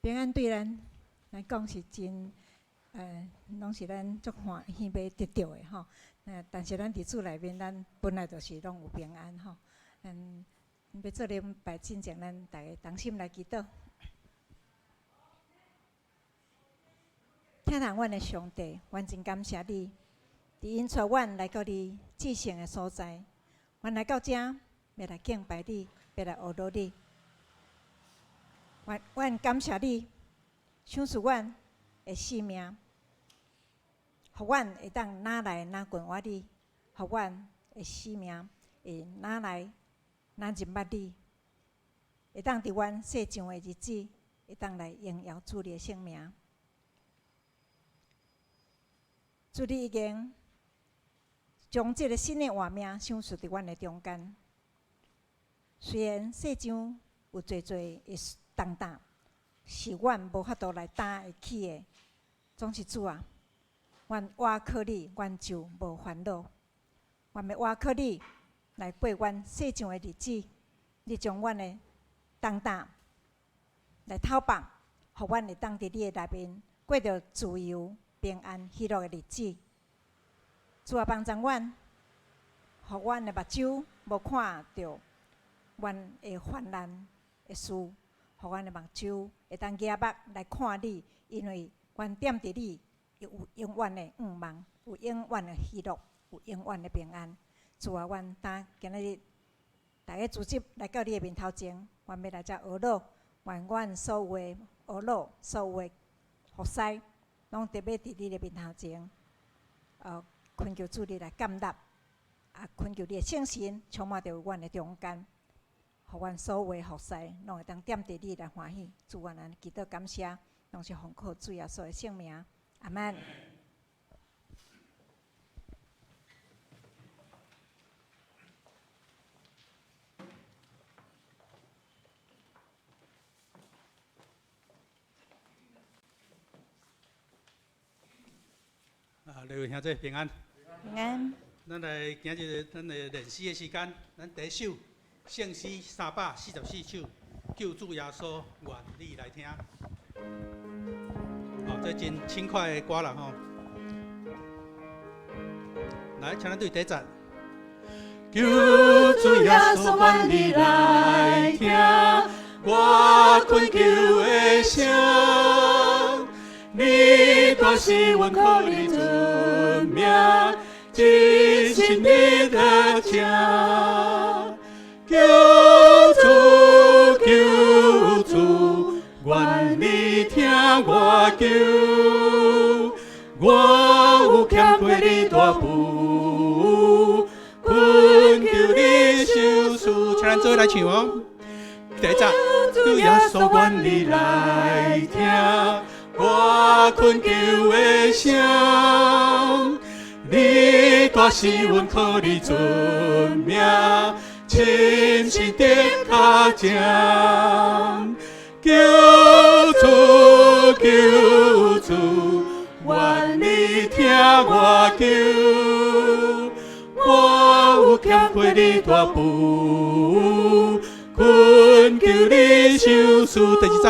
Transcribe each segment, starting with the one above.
平安對咱來講是真，攏是咱足歡喜欲得著的吼。但是咱佇主內面，咱本來就是攏有平安吼。咱欲做禮拜進前，咱逐家同心來祈禱。疼痛阮的上帝，阮真感謝你，佇引帶阮來到你至聖的所在。阮來到遮，欲來敬拜你，欲來學樂你。阮感謝你，賞賜阮的性命，予阮會當哪來哪近活你，予阮的性命會哪來哪認捌你，會當佇阮世上的日子，會當來榮耀主你的聖名。主你已經將這个新的活命賞賜佇阮的中間。雖然世上有濟濟的重擔，是阮無法度來擔會起的，總是主啊，阮倚靠你，阮就無煩惱。阮欲倚靠你來過阮世上的日子，你將阮的重擔來透放，予阮會當佇你的內面過著自由、平安、喜樂的日子。主啊，幫助阮，予阮的目睭無看著阮的患難的事，予阮的目睭會當舉目來看你，因為阮踮佇你有永遠的向望，有永遠的喜樂，有永遠的平安。主啊，阮今今仔日逐家組織來到你的面頭前，阮欲來遮學樂，願阮所有的學樂，所有的服侍，攏特別佇你的面頭前，懇求主你來建立，啊，懇求你的聖神充滿佇阮的中間，予阮所有的服侍攏會當踮佇你來歡喜。主，阮按呢祈禱感謝，攏是奉靠主耶穌的聖名，阿們。啊，各位兄弟平安。平安。咱來今日咱的練詩的時間，咱第一首聖詩344首，救主耶穌，願你來聽。哦，這真輕快的歌啦吼。來，請咱對第一節。求主耶穌，願你來聽我懇求的聲。你大是阮靠你尊名，真心的得正。求主，求主，願你聽我求，我有欠虧你大父，懇求你賞賜。請咱做伙來唱哦。第一節，求主耶穌，願你來聽我懇求的聲，你大是阮靠你尊名，深信的跤前。求主，求主，願你聽我求，我有欠虧你大父，懇求你賞賜。第二節。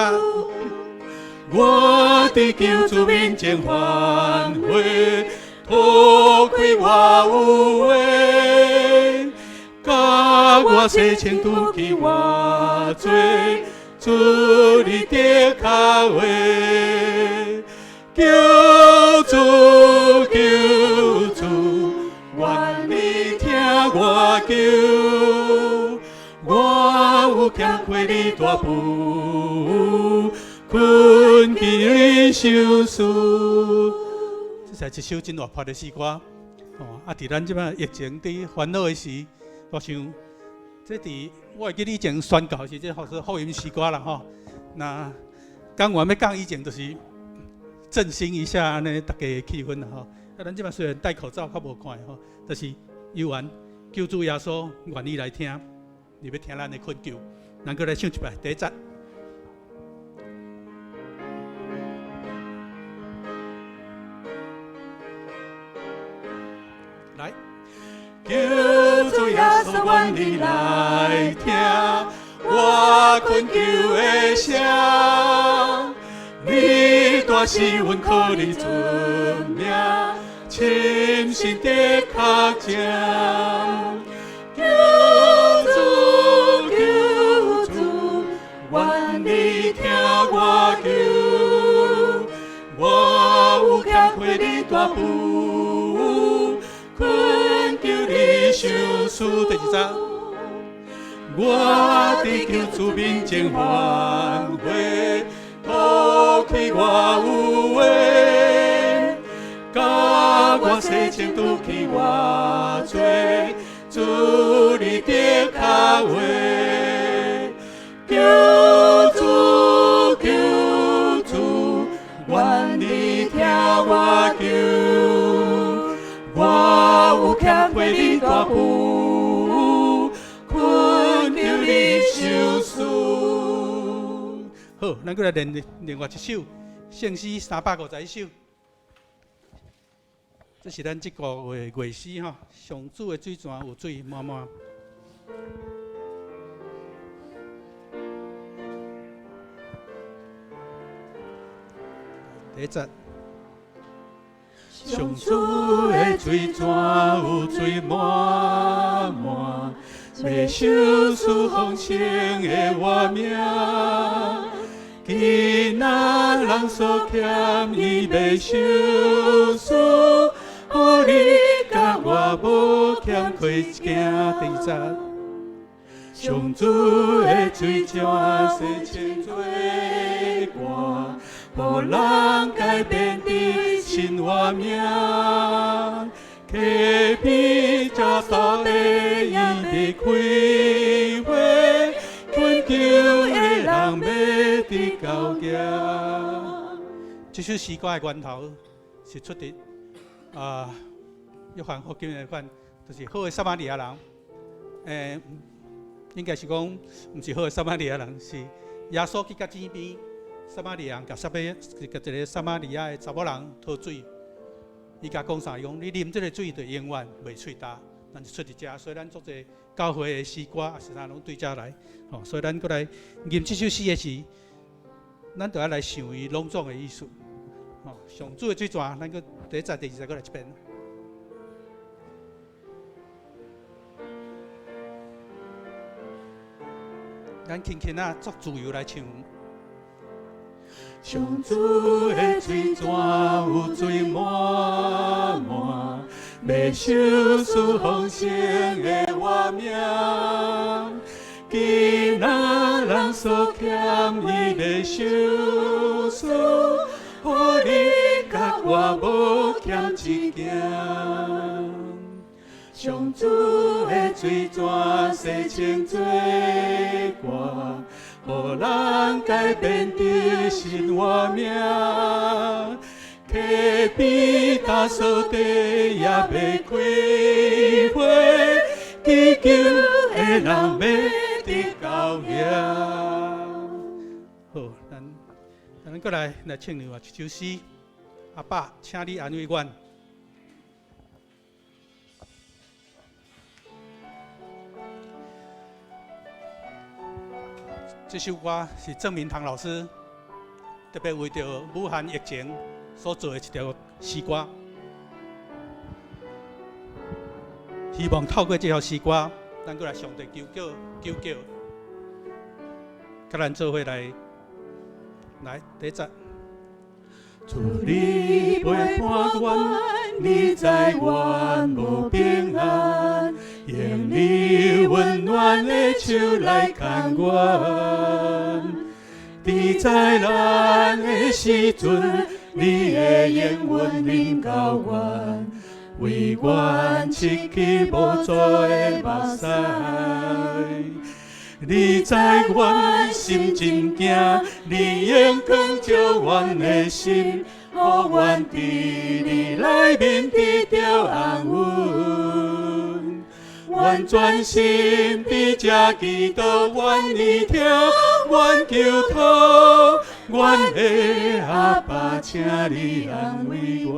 我佇救主面前反悔，脫開我有的，共我洗清除去我罪，主你的跤話。求主，求主，願你聽我求，我有欠虧你大父，懇求你賞賜。這是一首真活潑的詩歌，吼！啊，佇咱這擺疫情佇煩惱的時，我想，這佇我會記得以前宣教時，這號做福音詩歌啦，吼。那講完欲講以前，就是振興一下按呢，大家的氣氛啦，吼。啊，咱這擺雖然戴口罩較無看吼，但是猶原救主耶穌願意來聽，伊欲聽咱的懇求，咱閣來唱一擺第一節。來，求主耶穌，願你來聽我懇求的聲。你大是阮靠你尊名，深信的确证。求主求主，愿你聽我求，我有欠虧你大父，懇求你賞賜。第二節。我佇救主面前反悔，塗開我有緣，共我洗清除去我罪，主你的確話。求主求主，願你聽我求，我有欠虧你大父，懇求你賞賜。好，咱閣來練另外一首聖詩351首。這是咱這個月月詩吼，上主的水泉有水滿滿。第一節。上主的水泉有水滿滿，欲賞賜豐盛的活命。今仔人所欠，伊欲賞賜，予你佮我無欠虧一件。第二節。上主的水泉洗清罪過，予人改變的新活命。溪邊這土地伊欲開花，懇求的人欲得到行。這首詩歌的源頭是出佇啊約翰福音的款，就是好的撒瑪利亞人。應該是講，毋是好的撒瑪利亞人，是耶穌去到井邊，撒瑪利亞人共撒瑪，共一个撒瑪利亞的查某人討水，伊共講啥？伊講你啉這个水就永遠袂喙焦。咱就出佇遮，所以咱足濟教會的詩歌也是啥攏對遮來。吼，所以咱閣來吟這首詩的時，咱就愛來想伊攏總的意思。吼，上主的水泉，咱閣第一節、第二節閣來一遍。咱輕輕仔，足自由來唱。上主的水泉有水滿滿，欲賞賜豐盛的活命。今仔人所欠，伊欲賞賜，予你佮我無欠一件。上主的水泉洗清罪過，予人改變得新活命。溪邊大掃地也欲開花，祈求的人欲得到行。好，咱閣來唱另外一首詩。阿爸，請你安慰阮。這首歌是鄭明堂老師特別為著武漢疫情所做的一條詩歌，希望透過這條詩歌，咱閣來上帝求叫求叫，佮咱做伙來來第一節。主你陪伴阮，你知阮無平安，用你溫暖的手來牽阮。佇災難的時陣，你會應允臨到阮，為阮拭去無助的目屎。你知阮心真驚，你用光照阮的心，予阮佇你內面得著安穩。阮專心佇這祈禱，願你聽，阮求禱，阮的阿爸，請你安慰我。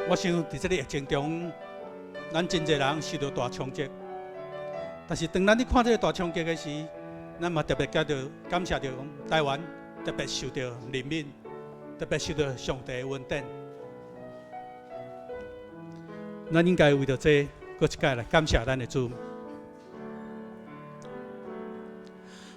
我想佇這个疫情中，咱真濟人受著大衝擊，但是當咱咧看這个大衝擊的時，咱嘛特別感到感謝著講，台灣特別受著憐憫，特別受著上帝的恩典。咱應該為著這閣一擺來感謝咱的主。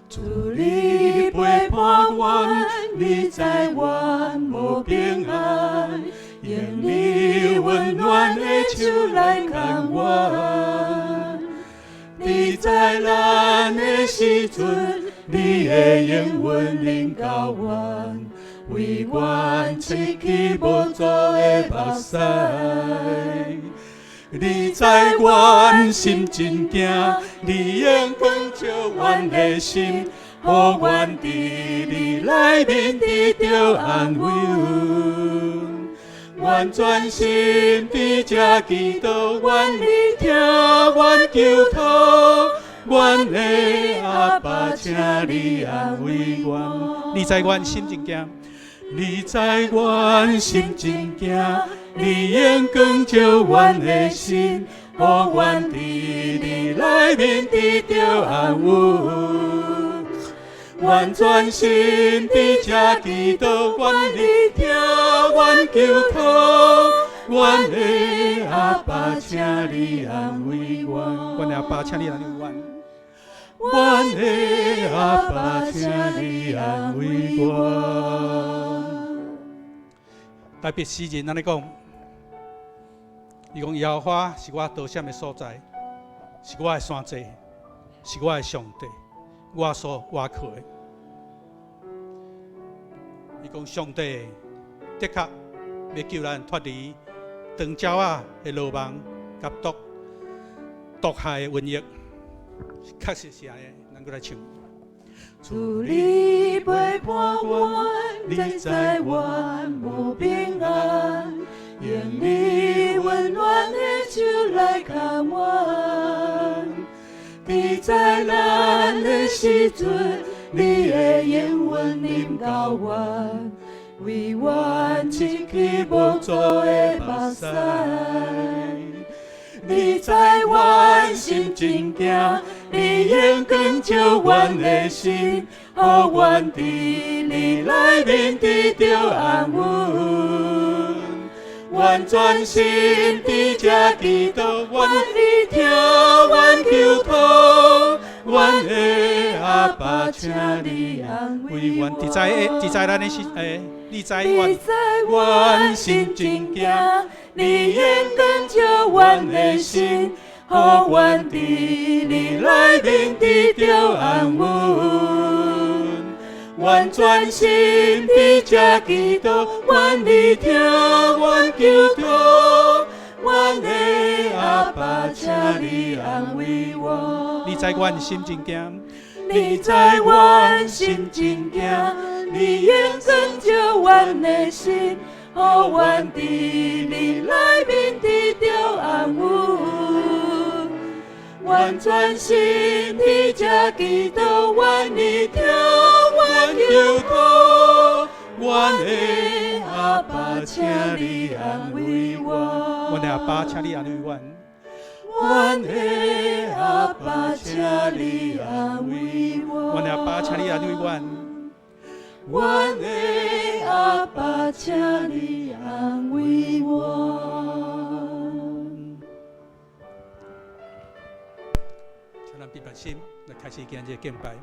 主你陪伴阮，你知阮無平安，用你溫暖的手來牽阮。佇災難的時陣，你會應允臨到阮，為阮拭去無助的目屎。你知阮心真驚，你用光照阮的心，予阮佇你內面得著安慰。阮專心佇這祈禱，願你聽阮求禱，阮的阿爸，請你安慰阮。你知阮心真驚，你知阮心真驚，你用光照阮的心，予阮佇你內面得著安穩。阮專心佇這祈禱，願你聽阮求禱，阮的阿爸，請你安慰阮。阮的阿爸，請你安慰阮。阮的阿爸，請你安慰阮。大衛詩人按呢講，伊講耶和華是我逃險的所在，是我的山寨，是我的上帝，我所倚靠的。伊講上帝的確欲救咱脫離長鳥仔的羅網佮毒害的瘟疫，確實是按呢，咱閣來唱。主你陪伴阮，你知阮無平安，用你溫暖的手來牽阮。佇災難的時陣，你會應允臨到阮，為阮拭去無助的目屎。你知阮心真驚，你用光照阮的心，予阮佇你內面得著安穩。阮專心佇這祈禱，願你聽阮求禱，阮的阿爸，請你安慰阮。佇災難的時，你知阮你知阮心真驚，你用光照阮的心，予阮佇你內面得著安穩。阮專心佇這祈禱，願你聽阮求禱，阮的阿爸，請你安慰我。你知阮心真驚，你知阮心真驚，你用光照阮的心，予阮佇你內面得著安穩。阮專心佇這祈禱，願你聽阮求禱，阮的阿爸，請你安慰我。阮的阿爸，請你安慰阮。阮的阿爸，請你安慰我。阮的阿爸，請你安慰阮。阮的阿爸，請你安慰我。請咱閉目心來開始今日敬拜。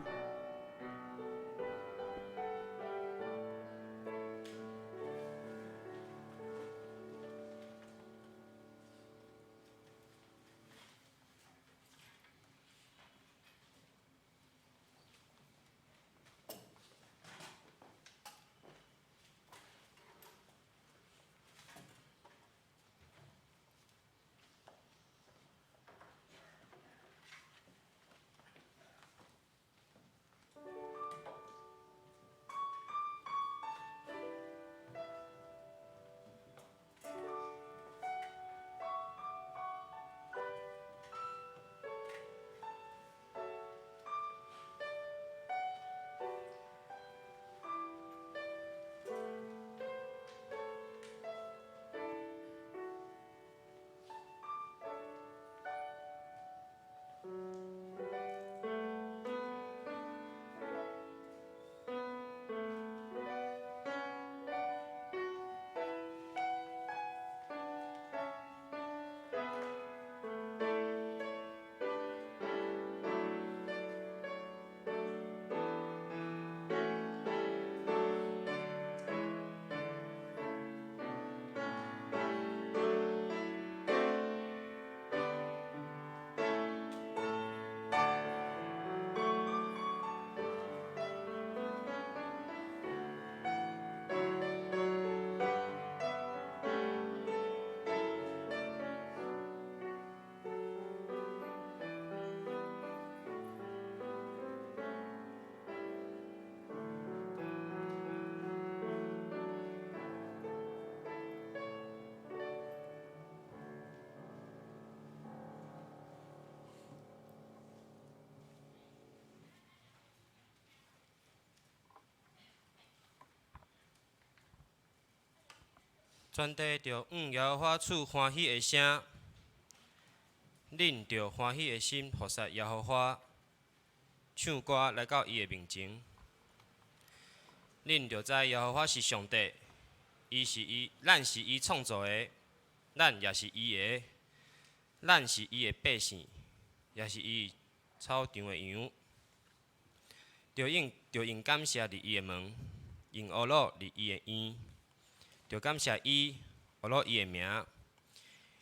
全地著向耶和華出歡喜的聲，恁著歡喜的心服侍耶和華，唱歌來到伊的面前。恁著知耶和華是上帝，伊是伊，咱是伊創造的，咱也是伊的，咱是伊的百姓，也是伊草場的羊。著用著用感謝入伊的門，用呵咾入伊的院。著感謝伊，呵咾伊的名，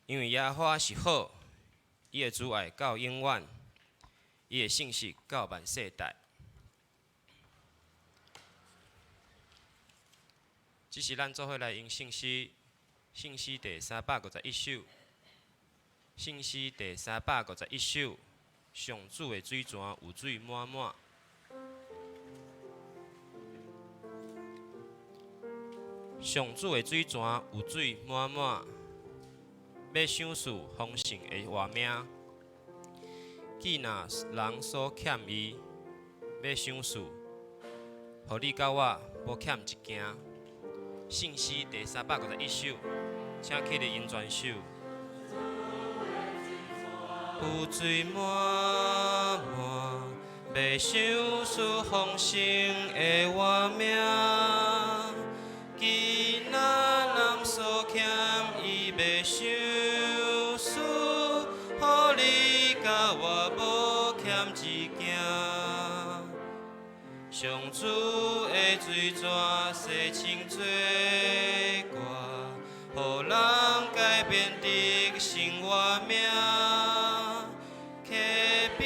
因為耶和華是好，伊的慈愛到永遠，伊的信實到萬世代。這是咱做伙來用聖詩，聖詩第351首，聖詩第三百五十一首，上主的水泉有水滿滿。上主的水泉有水滿滿，欲賞賜豐盛的活命。既若人所欠伊，欲賞賜，予你佮我無欠一件。聖詩第351首，請起立用全首。有水滿滿，欲賞賜豐盛的活命。既若人所欠伊欲賞賜，予你佮我無欠一件。上主的水泉洗清罪過，予人改變得新活命。溪邊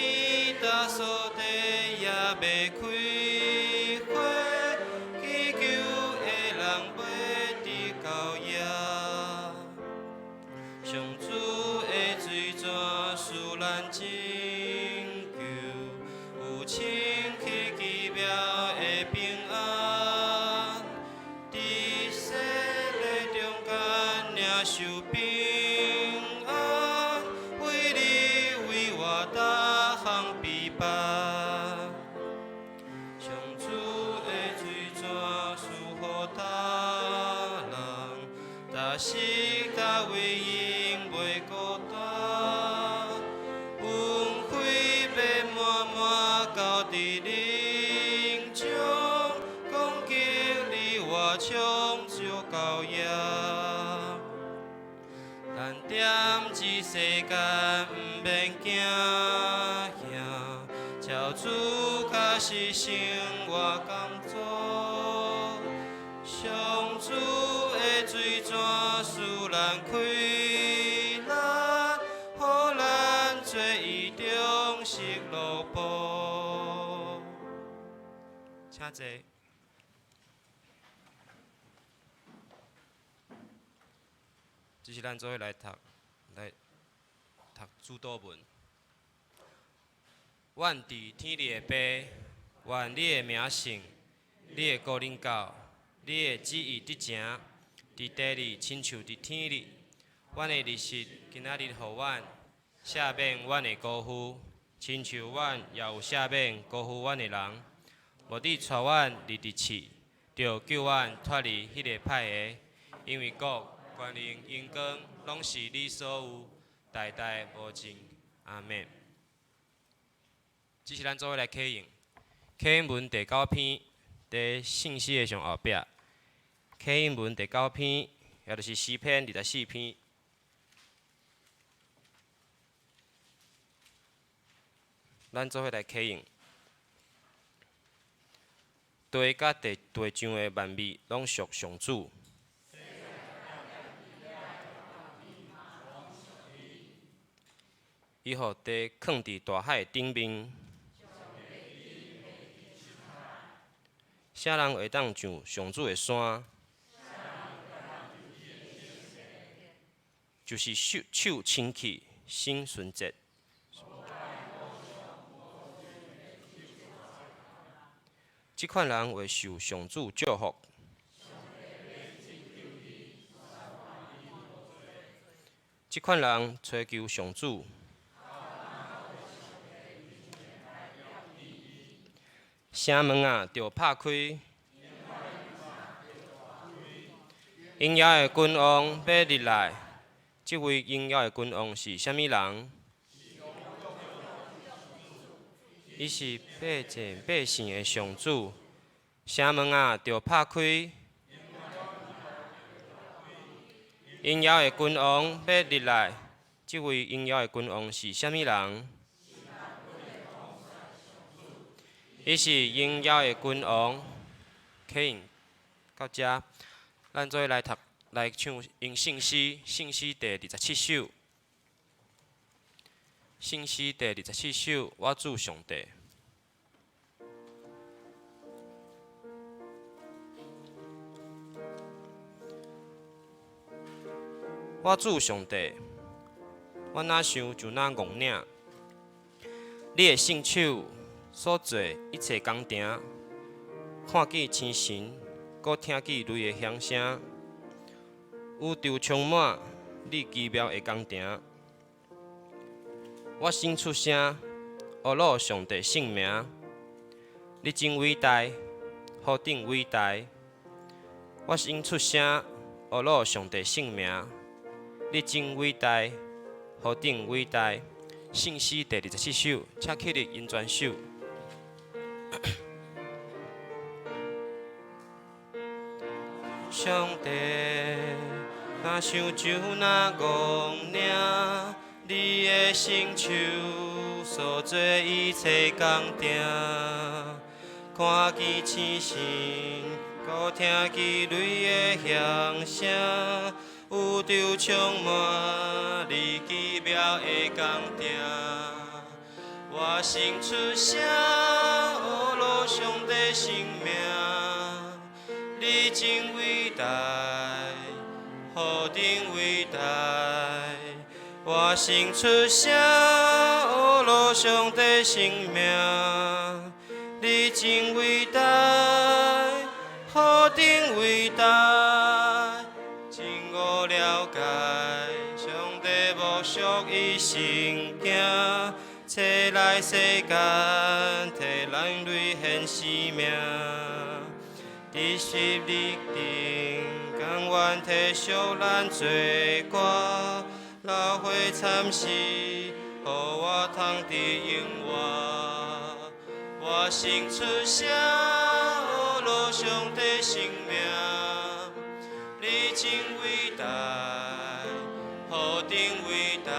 踏草地也欲開花，祈求的人欲得到耶。上主的水泉賜咱拯救，有清氣奇妙的平安，佇世的中間領受平安，為你為我逐項備辦。上主的水泉賜予逐人，逐時逐位永袂孤單。恩惠欲滿滿交佇靈中，攻擊你我創造到夜。咱踮這世間毋免驚嚇，照主確實生活工作。上主的水泉賜咱開力，予咱做伊忠實奴僕。請坐。這是咱做伙來讀，來讀主禱文。阮佇天裡的父，願你的名聖，你的國臨到，你的旨意得成，佇地裡親像佇天裡。阮的日食今仔日予阮，赦免阮的辜負，親像阮也有赦免辜負阮的人。無得帶阮入佇試，著救阮脫離彼個歹的，因為國、權能、榮光，攏是你所有，代代無盡。阿們。這是咱做伙來啟用，啟應文第九篇，佇聖詩的上後壁。啟應文第九篇，也就是詩篇24篇。咱做伙來啟用。地佮地地上的萬物攏屬上主。伊予地囥佇大海的頂面。啥人會當上上主的山？就是手手清氣，心純潔。這款人會受上主祝福。這款人揣求上主。城門啊，著拍開，榮耀的君王欲入來，這位榮耀的君王是啥物人？伊是百戰百勝的上主。城門啊，著拍開。榮耀的君王欲入來，這位榮耀的君王是啥物人？伊是榮耀的君王。客人到遮，咱做伙來讀來唱詠聖詩，聖詩第27首。聖詩第二十七首，我主上帝。我主上帝，我若想就若戇領，你的聖手所做一切工程，看見星辰，閣聽見雷的響聲，宇宙充滿你奇妙的工程。我先出聲，呵咾上帝聖名，你真偉大，何等偉大！我先出聲，呵咾上帝聖名，你真偉大，何等偉大！聖詩第27首，請起立吟全首。上帝，若想就若戇領，你的聖手所做一切工程，看見星辰，閣聽見雷的響聲，宇宙充滿你奇妙的工程。我先出聲，呵咾上帝聖名，你真偉大，何等偉大！我先出聲，呵咾上帝聖名，你真偉大，何等偉大！真無了解，上帝無屬伊聖行，切來世間，替人類獻生命。佇十字頂，甘願體恤咱罪過，流血慘死，予我通得永活。我先出聲，呵咾上帝聖名，你真偉大，何等偉大！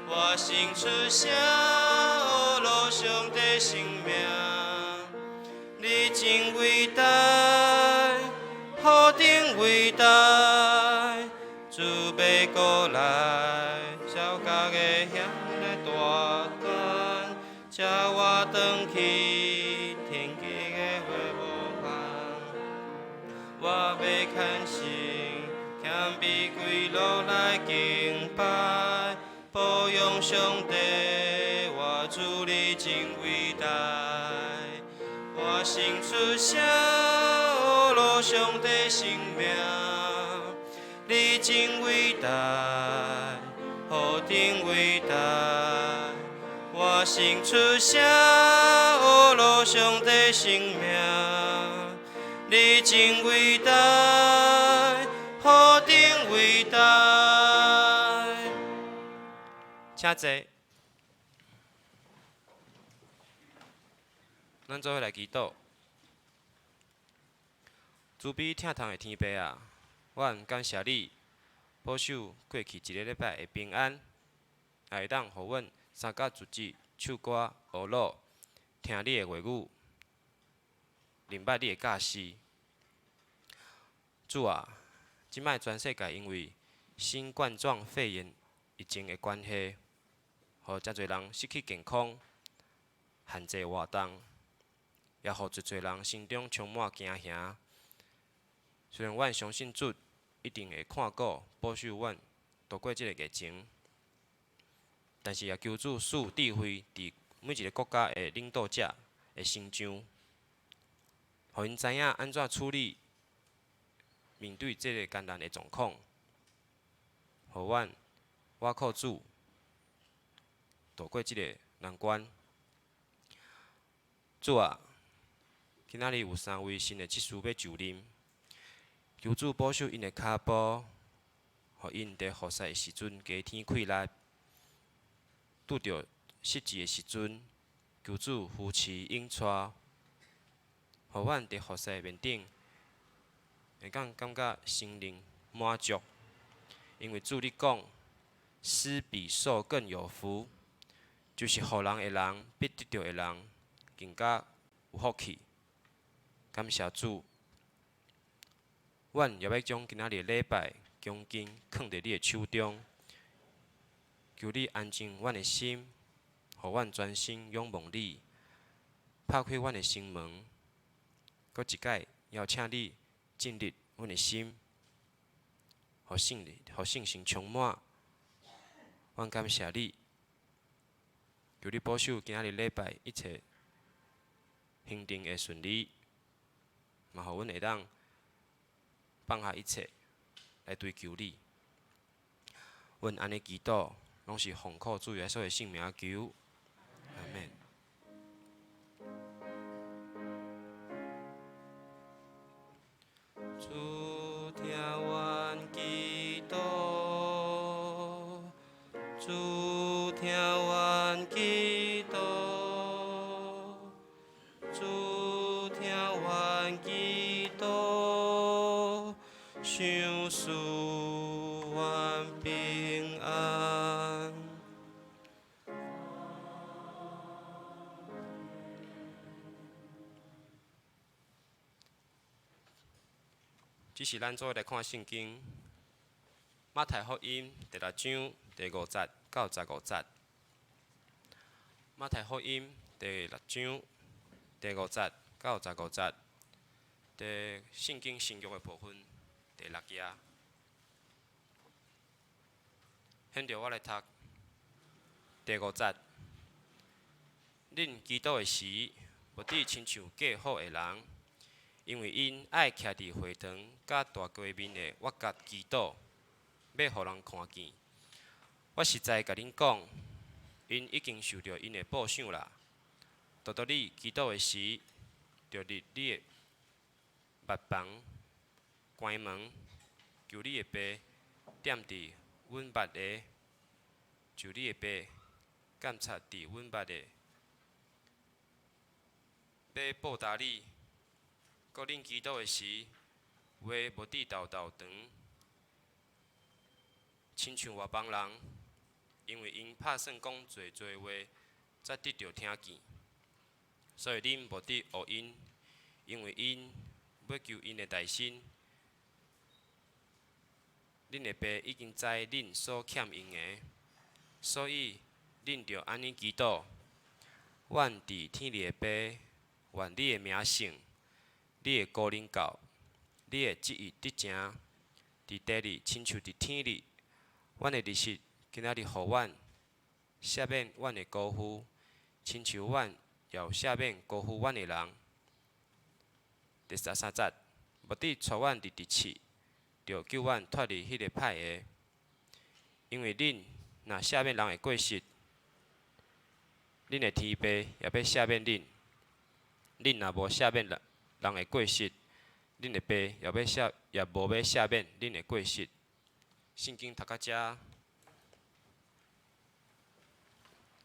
我先出聲，呵咾上帝聖名，你真偉大，何等偉大！主欲閣來，小家的遐呢大胆，接我轉去天國的花無限。我欲懇心謙卑跪落來敬拜，保養上帝，我主你真偉大。我先出聲，呵咾上帝聖名，你真偉大，何等偉大！我先出聲，呵咾上帝聖名，你真偉大，何等偉大！請坐。咱做伙來祈禱。慈悲疼痛的天父啊，阮感謝你保守過去一个禮拜的平安，也會當予阮三甲主日唱歌、呵咾、聽你的話語，明白你的教示。主啊，這擺全世界因為新冠狀肺炎疫情的關係，予誠濟人失去健康，限制活動，也予濟濟人心中充滿驚嚇。雖然阮相信主一定會看顧、保守阮度過這个疫情，但是也求主賜智慧佇每一个國家的領導者的心上，予𪜶知影按怎處理面對這个艱難的狀況，予阮倚靠主度過這个難關。主啊，今仔日有三位新的執事欲就任，求主保守𪜶的跤步，予𪜶佇服侍的時陣加添氣力。拄著失志的時陣，求主扶持引帶，予阮佇服侍面頂會當感覺心靈滿足。因為主你講，施比受更有福，就是予人的人比得著的人更加有福氣。感謝主，阮也欲將今仔日的禮拜恭敬囥佇你的手中，求你安靜阮的心，予阮專心仰望你，拍開阮的心門，閣一擺邀請你進入阮的心，予聖靈、予聖神充滿。阮感謝你，求你保守今仔日禮拜一切行程會順利，嘛予阮會當放下一切來追求你。阮按呢祈禱，攏是奉靠主耶穌的聖名求，阿們。主聽阮祈禱，主聽阮祈禱，主聽阮祈禱，賞賜阮平安。這是咱做伙來看聖經，馬太福音第六章第五節到十五節。馬太福音第六章第五節到十五節，佇聖經新約的部分第六頁。現在我來讀第五節。恁祈禱的時，毋得親像假好的人，因為𪜶愛徛佇會堂佮大街面的倚角祈禱，欲予人看見。我實在共恁講，𪜶已經受著𪜶的報賞啦。獨獨你祈禱的時，著入你的密房，關門，求你的爸踮佇隱密的，就你的爸監察佇隱密的，欲報答你。閣恁祈禱的時，話無得沓沓長，親像外邦人，因為𪜶拍算講濟濟話，才得著聽見。所以恁無得學𪜶，因為𪜶欲求𪜶的代薪。恁的爸已經知恁所欠𪜶的，所以恁著按呢祈禱：阮佇天裡的爸，願你的名聖，你的國臨到，你的旨意得成，佇地裡親像佇天裡。阮的日食今仔日予阮，赦免阮的辜負，親像阮也有赦免辜負阮的人。第十三節，無得帶阮入佇試，著救阮脫離彼个歹的。因為恁若赦免人的過失，恁的天父也欲赦免恁。恁若無赦免人人的過失，恁的爸也欲赦，也無欲赦免恁的過失。聖經讀到遮，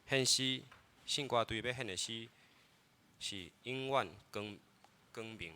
獻詩，聖歌隊欲獻的詩是永遠光光明。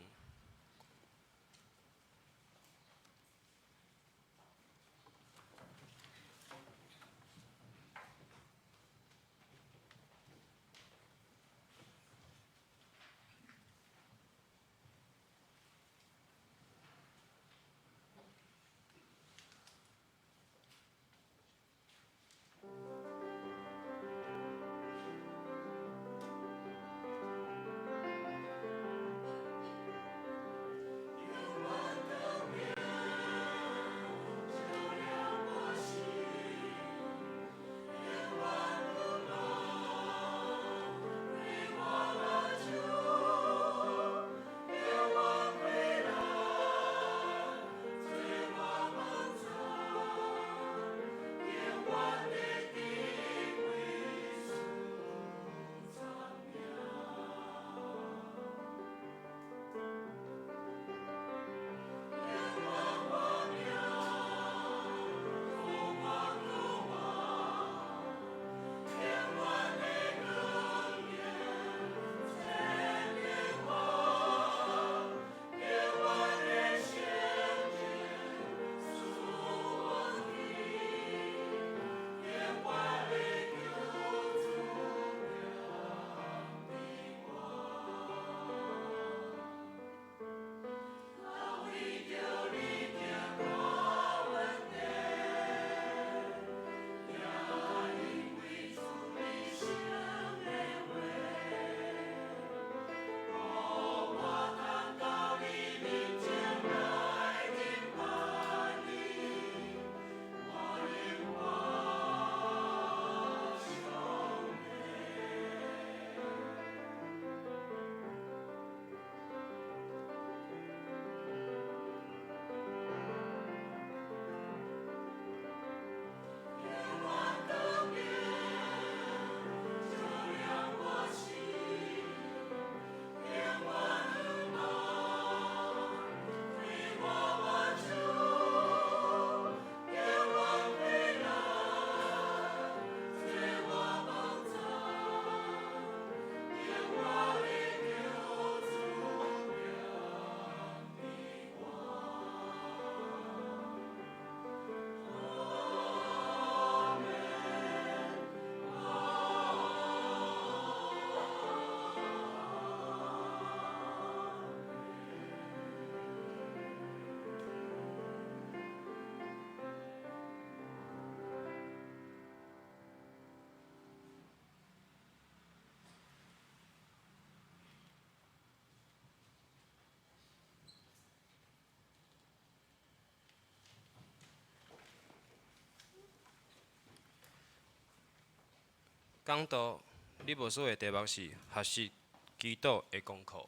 講道，李牧師的題目是學習祈禱的功課。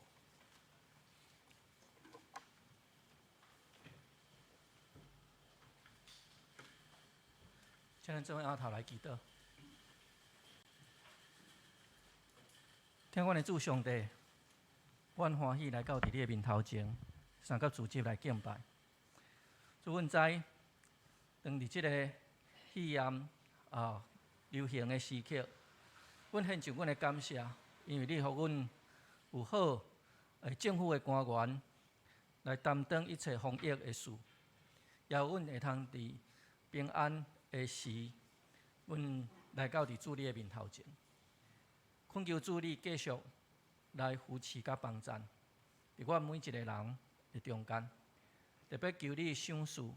請咱做伙徛頭來祈禱。疼阮的主上帝，阮歡喜來到佇你的面頭前，三佮主席來敬拜。主，阮知，當佇這个肺炎啊流行的時刻，阮獻上阮的感謝，因為你予阮有好的政府的官員來擔當一切防疫的事，也予阮會通佇平安的時，阮來到佇主你的面頭前，懇求主你繼續來扶持佮幫贊，佇阮每一个人的中間，特別求你賞賜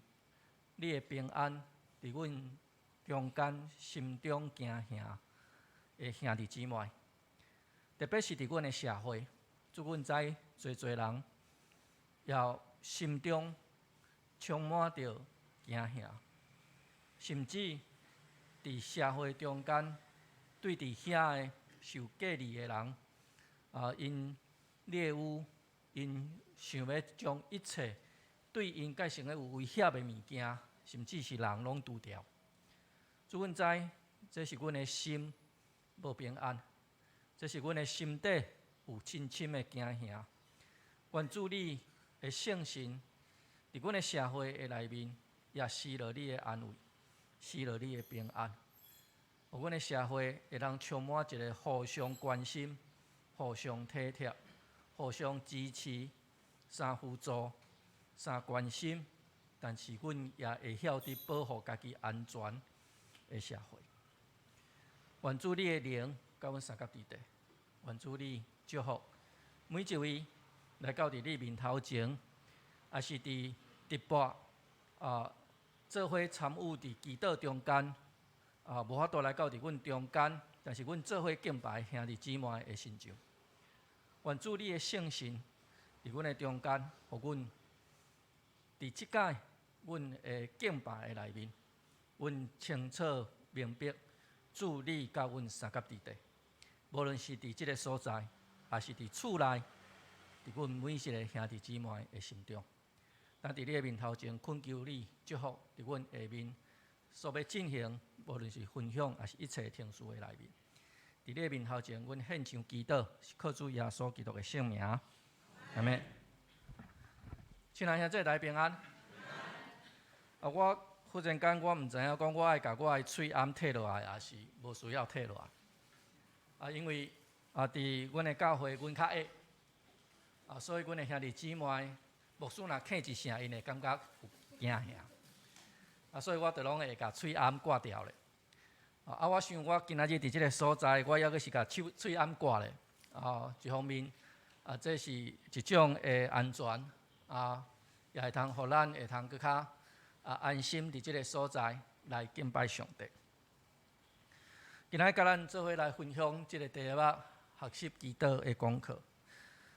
你的平安，佇阮中間心中驚嚇的兄弟姊妹，特別是佇阮的社會，主阮知濟濟人也心中充滿著驚嚇。甚至佇社會中間，對佇遐的受隔離的人，啊，𪜶獵巫，𪜶想欲將一切對𪜶構成的有威脅的物件，甚至是人攏除掉。主，阮知，這是阮的心無平安，這是阮的心底有深深的驚嚇。願主你的聖神佇阮的社會的內面，也施落你的安慰。施落你的平安，予阮的社會會當充滿一個互相關心、互相體貼、互相支持、相扶助、相關心，但是阮也會曉得保護家己安全的社會。願主你的靈佮阮相佮佇底，願主你祝福每一位來到佇你面頭前，抑是佇直播啊。做伙參與佇祈禱中間，啊，無法度來到佇阮中間，但是阮做伙敬拜兄弟姊妹的身上。願主你的聖神佇阮的中間，予阮佇這擺阮的敬拜的內面，阮清楚明白主你佮阮相佮佇底，無論是佇這个所在，抑是佇厝內，佇阮每一个兄弟姊妹的心中。咱佇你的面頭前懇求你祝福，佇阮下面所欲進行，無論是分享，抑是一切程序的內面，佇你的面頭前，阮獻上祈禱，是靠主耶穌基督的聖名，阿們。親愛兄弟來平安。啊，我忽然間我毋知影講，我愛共我的喙罨退落來，抑是無需要退落來。啊，因為啊，佇阮的教會，阮較矮，啊，所以阮的兄弟姊妹。牧師若咳一聲，𪜶會感覺有驚嚇，啊，所以我就攏會共喙罨掛掉咧。啊，我想我今仔日佇這个所在，我抑閣是共喙罨掛咧。啊，一方面，啊，這是一種的安全，啊，也會通予咱會通閣較啊安心佇這个所在來敬拜上帝。今仔日佮咱做伙來分享這个題目：學習祈禱的功課。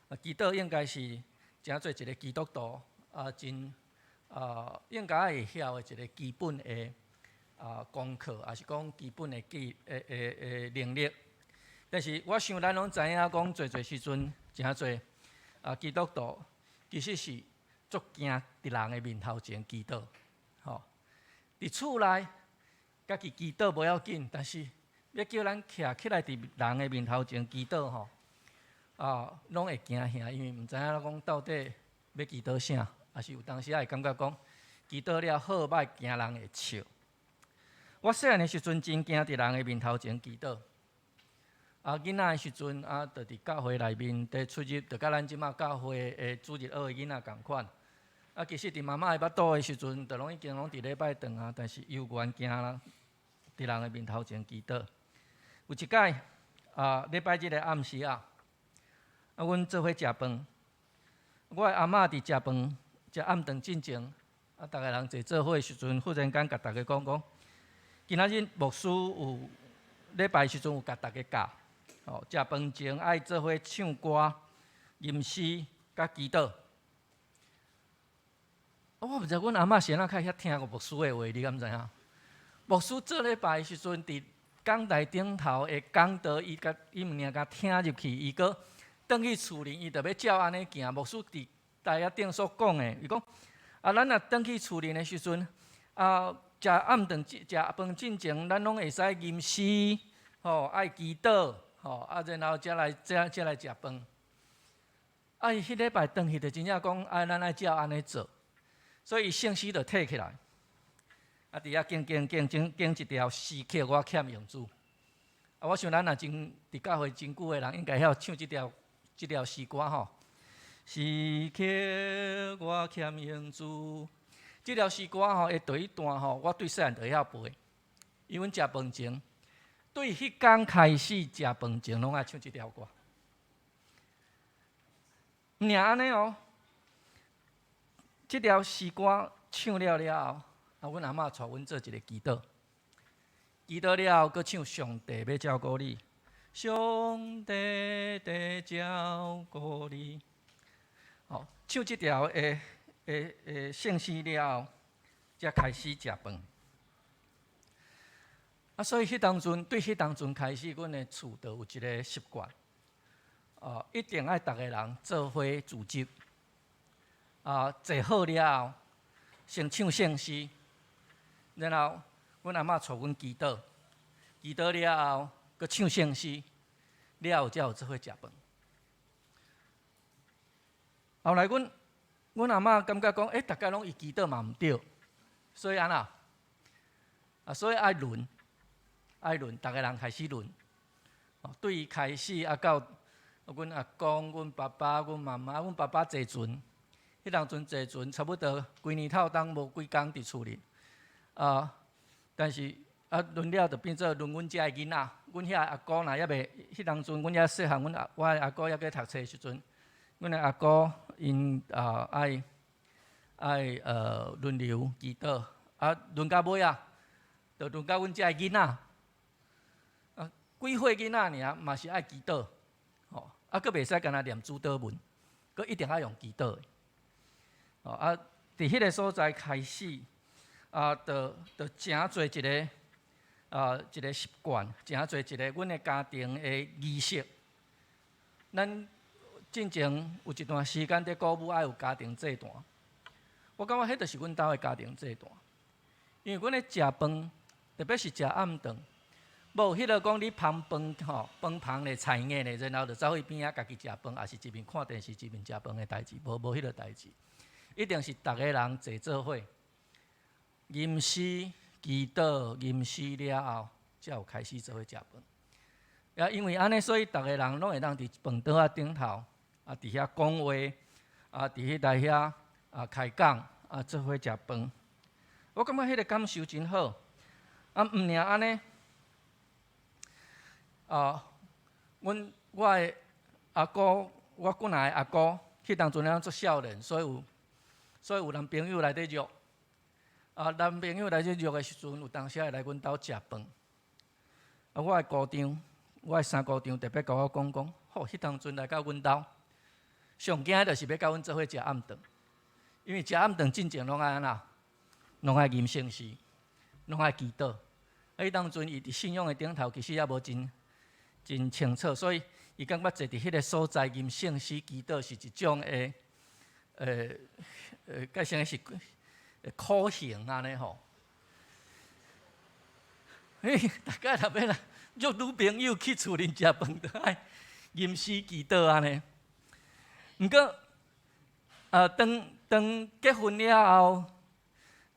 啊，祈禱應該是成做一个基督徒啊，真啊應該會曉的一个基本的啊功課，抑是講基本的技的的的能力。但是我想咱攏知影講，濟濟時陣，誠濟啊基督徒其實是足驚佇人的面頭前祈禱，吼。佇厝內家己祈禱無要緊，但是欲叫咱徛起來佇人的面頭前祈禱，吼。啊，攏會驚嚇，因為毋知影講到底欲祈禱啥，抑是有當時仔會感覺講祈禱了好歹，驚人會笑。我細漢的時陣真驚佇人的面頭前祈禱。啊，囡仔的時陣啊，就佇教會內面佇出入，就佮咱這馬教會的主日學的囡仔仝款。啊，其實佇媽媽的腹肚的時陣，就攏已經攏佇禮拜堂啊，但是猶原驚啦，佇人的面頭前祈禱。有一擺啊，禮拜日的暗時啊。啊，阮做伙食飯，我的阿嬤佇食飯、食暗頓進前，啊，逐个人坐做伙的時陣，忽然間共逐家講講，今仔日牧師有禮拜時陣有共逐家教，吼，食飯前愛做伙唱歌、吟詩、佮祈禱。啊，我毋知阮阿嬤是按怎較會曉聽過牧師的話，你敢知影？牧師做禮拜的時陣，佇講台頂頭的講道，伊共伊毋爾共聽入去，伊閣轉去厝裡，伊就欲照按呢行。牧師佇台仔頂所講的，伊講啊，咱若轉去厝裡的時陣，啊，食暗頓、食飯進前，咱攏會使吟詩，吼，愛祈禱，吼，啊，然後才來食飯。啊，伊彼禮拜轉去就真正講，啊，咱愛照按呢做，所以伊聖詩就提起來。啊，佇遐敬敬敬敬敬一條時刻，我欠用主。啊，我想咱若真佇教會真久的人，應該曉唱這條詩歌吼。時刻我欠用主，這條詩歌吼，的第一段吼，我對細漢就會曉背。因為阮食飯前，對彼工開始食飯前，攏愛唱這條歌。毋爾按呢哦，這條詩歌唱了了後，啊，阮阿嬤帶阮做一个祈禱，祈禱了後，閣唱上帝欲照顧你，上帝在照顧你。吼，唱這條的聖詩了後，才開始食飯。啊，所以彼當陣，對彼當陣開始，阮的厝就有一个習慣，哦，一定愛逐个人做伙組織，啊，坐好了後，先唱聖詩。然後，阮阿嬤帶阮祈禱，祈禱了後，閣唱聖詩，了後才有做伙食飯。後來，阮阿嬤感覺講，欸，逐家攏伊祈禱嘛毋對，所以按怎？啊，所以愛輪，愛輪，逐个人開始輪。哦，對伊開始啊，到阮阿公、阮爸爸、阮媽媽、阮爸爸坐船，彼當陣坐船，差不多規年透冬無幾工佇厝裡。啊！但是啊，輪了就變做輪阮遮的囡仔。阮遐阿姑若猶未，彼當陣阮遐細漢，阮阿我的阿姑猶閣讀冊的時陣，阮的阿姑𪜶啊愛輪流祈禱，啊輪到尾啊，就輪到阮遮的囡仔。啊，幾歲囡仔爾嘛是愛祈禱，吼，啊，閣袂使干焦念主禱文，閣一定愛用祈禱的。哦啊，佇彼个所在開始。啊，就成做一个習慣，成做一个阮的家庭的儀式。咱進前有一段時間佇鼓舞愛有家庭祭壇，我感覺彼就是阮兜的家庭祭壇。因為阮咧食飯，特別是食暗頓，無彼个講你捧飯吼，飯捧咧菜額咧，然後就走去邊仔家己食飯，抑是一面看電視一面食飯的代誌，無彼个代誌，一定是逐个人坐做伙。吟詩祈禱，吟詩了後，才有開始做伙食飯。也因為按呢，所以逐个人攏會當佇飯桌仔頂頭，啊，佇遐講話，啊，佇彼台遐啊開講，啊，做伙食飯。我感覺彼个感受真好。啊，毋爾按呢，啊，阮我的阿姑，我姑奶的阿姑，彼當陣咱足少年，所以有男朋友來佇約。啊，男朋友來這約的時陣，有當時會來阮兜食飯。啊，我的姑丈，我的三姑丈特別共我講講，吼，彼當陣來到阮兜，上驚就是欲佮阮做伙食暗頓，因為食暗頓進前攏愛按怎，攏愛吟聖詩，攏愛祈禱。啊，彼當陣伊佇信仰的頂頭，其實猶無真真清楚，所以伊感覺坐佇彼个所在吟聖詩祈禱是一種的，該啥是苦行按呢吼。嘿，大家若欲來約女朋友去厝裡食飯，都愛吟詩祈禱按呢。毋過，當當結婚了後，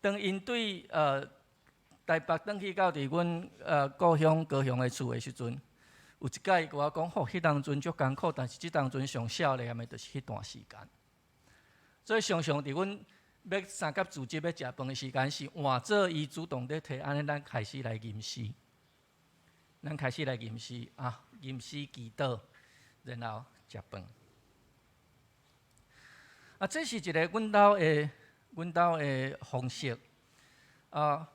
當𪜶對台北轉去到佇阮故鄉高雄的厝的時陣，有一擺伊共我講，吼，彼當陣足艱苦，但是這當陣上少年的，就是彼段時間。所以常常佇阮欲三甲組織欲食飯的時間，是換做伊主動咧提，按呢咱開始來吟詩，咱開始來吟詩啊，吟詩祈禱，然後食飯。啊，這是一个阮兜的方式啊。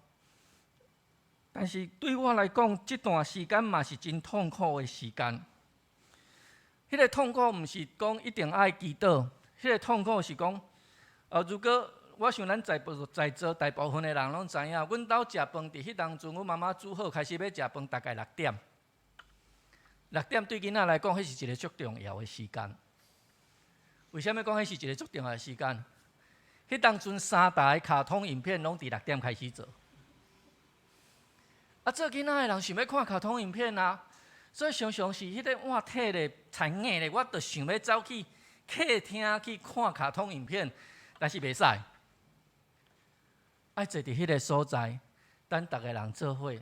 但是對我來講，這段時間嘛是真痛苦的時間。彼个痛苦毋是講一定愛祈禱，彼个痛苦是講，如果我想咱在座大部分的人攏知影，阮兜食飯佇彼當陣，阮媽媽煮好開始欲食飯，大概六點。六點對囡仔來講，彼是一个足重要的時間。為啥物講彼是一个足重要的時間？彼當陣三台卡通影片攏佇六點開始做。啊，做囡仔的人想欲看卡通影片啊，所以常常是彼个碗提咧、菜硬咧，我就想欲走去客廳去看卡通影片，但是袂使。愛坐佇彼个所在，等逐个人做伙，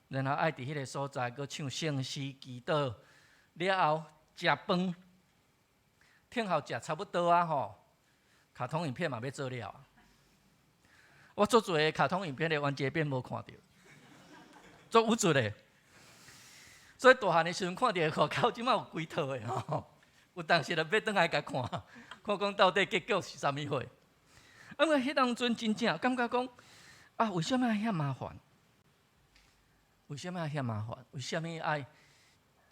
然後愛佇彼个所在閣唱聖詩祈禱，了後食飯，聽候食差不多啊吼，卡通影片嘛欲做了。我足濟卡通影片的完結篇無看著。足有趣的，所以大漢的時陣看著外口，這馬有幾套的吼，有當時就欲轉來共看，看講到底結局是啥物貨。啊，我彼當陣真正感覺講，啊，為啥物愛遐麻煩？為啥物愛遐麻煩？為啥物愛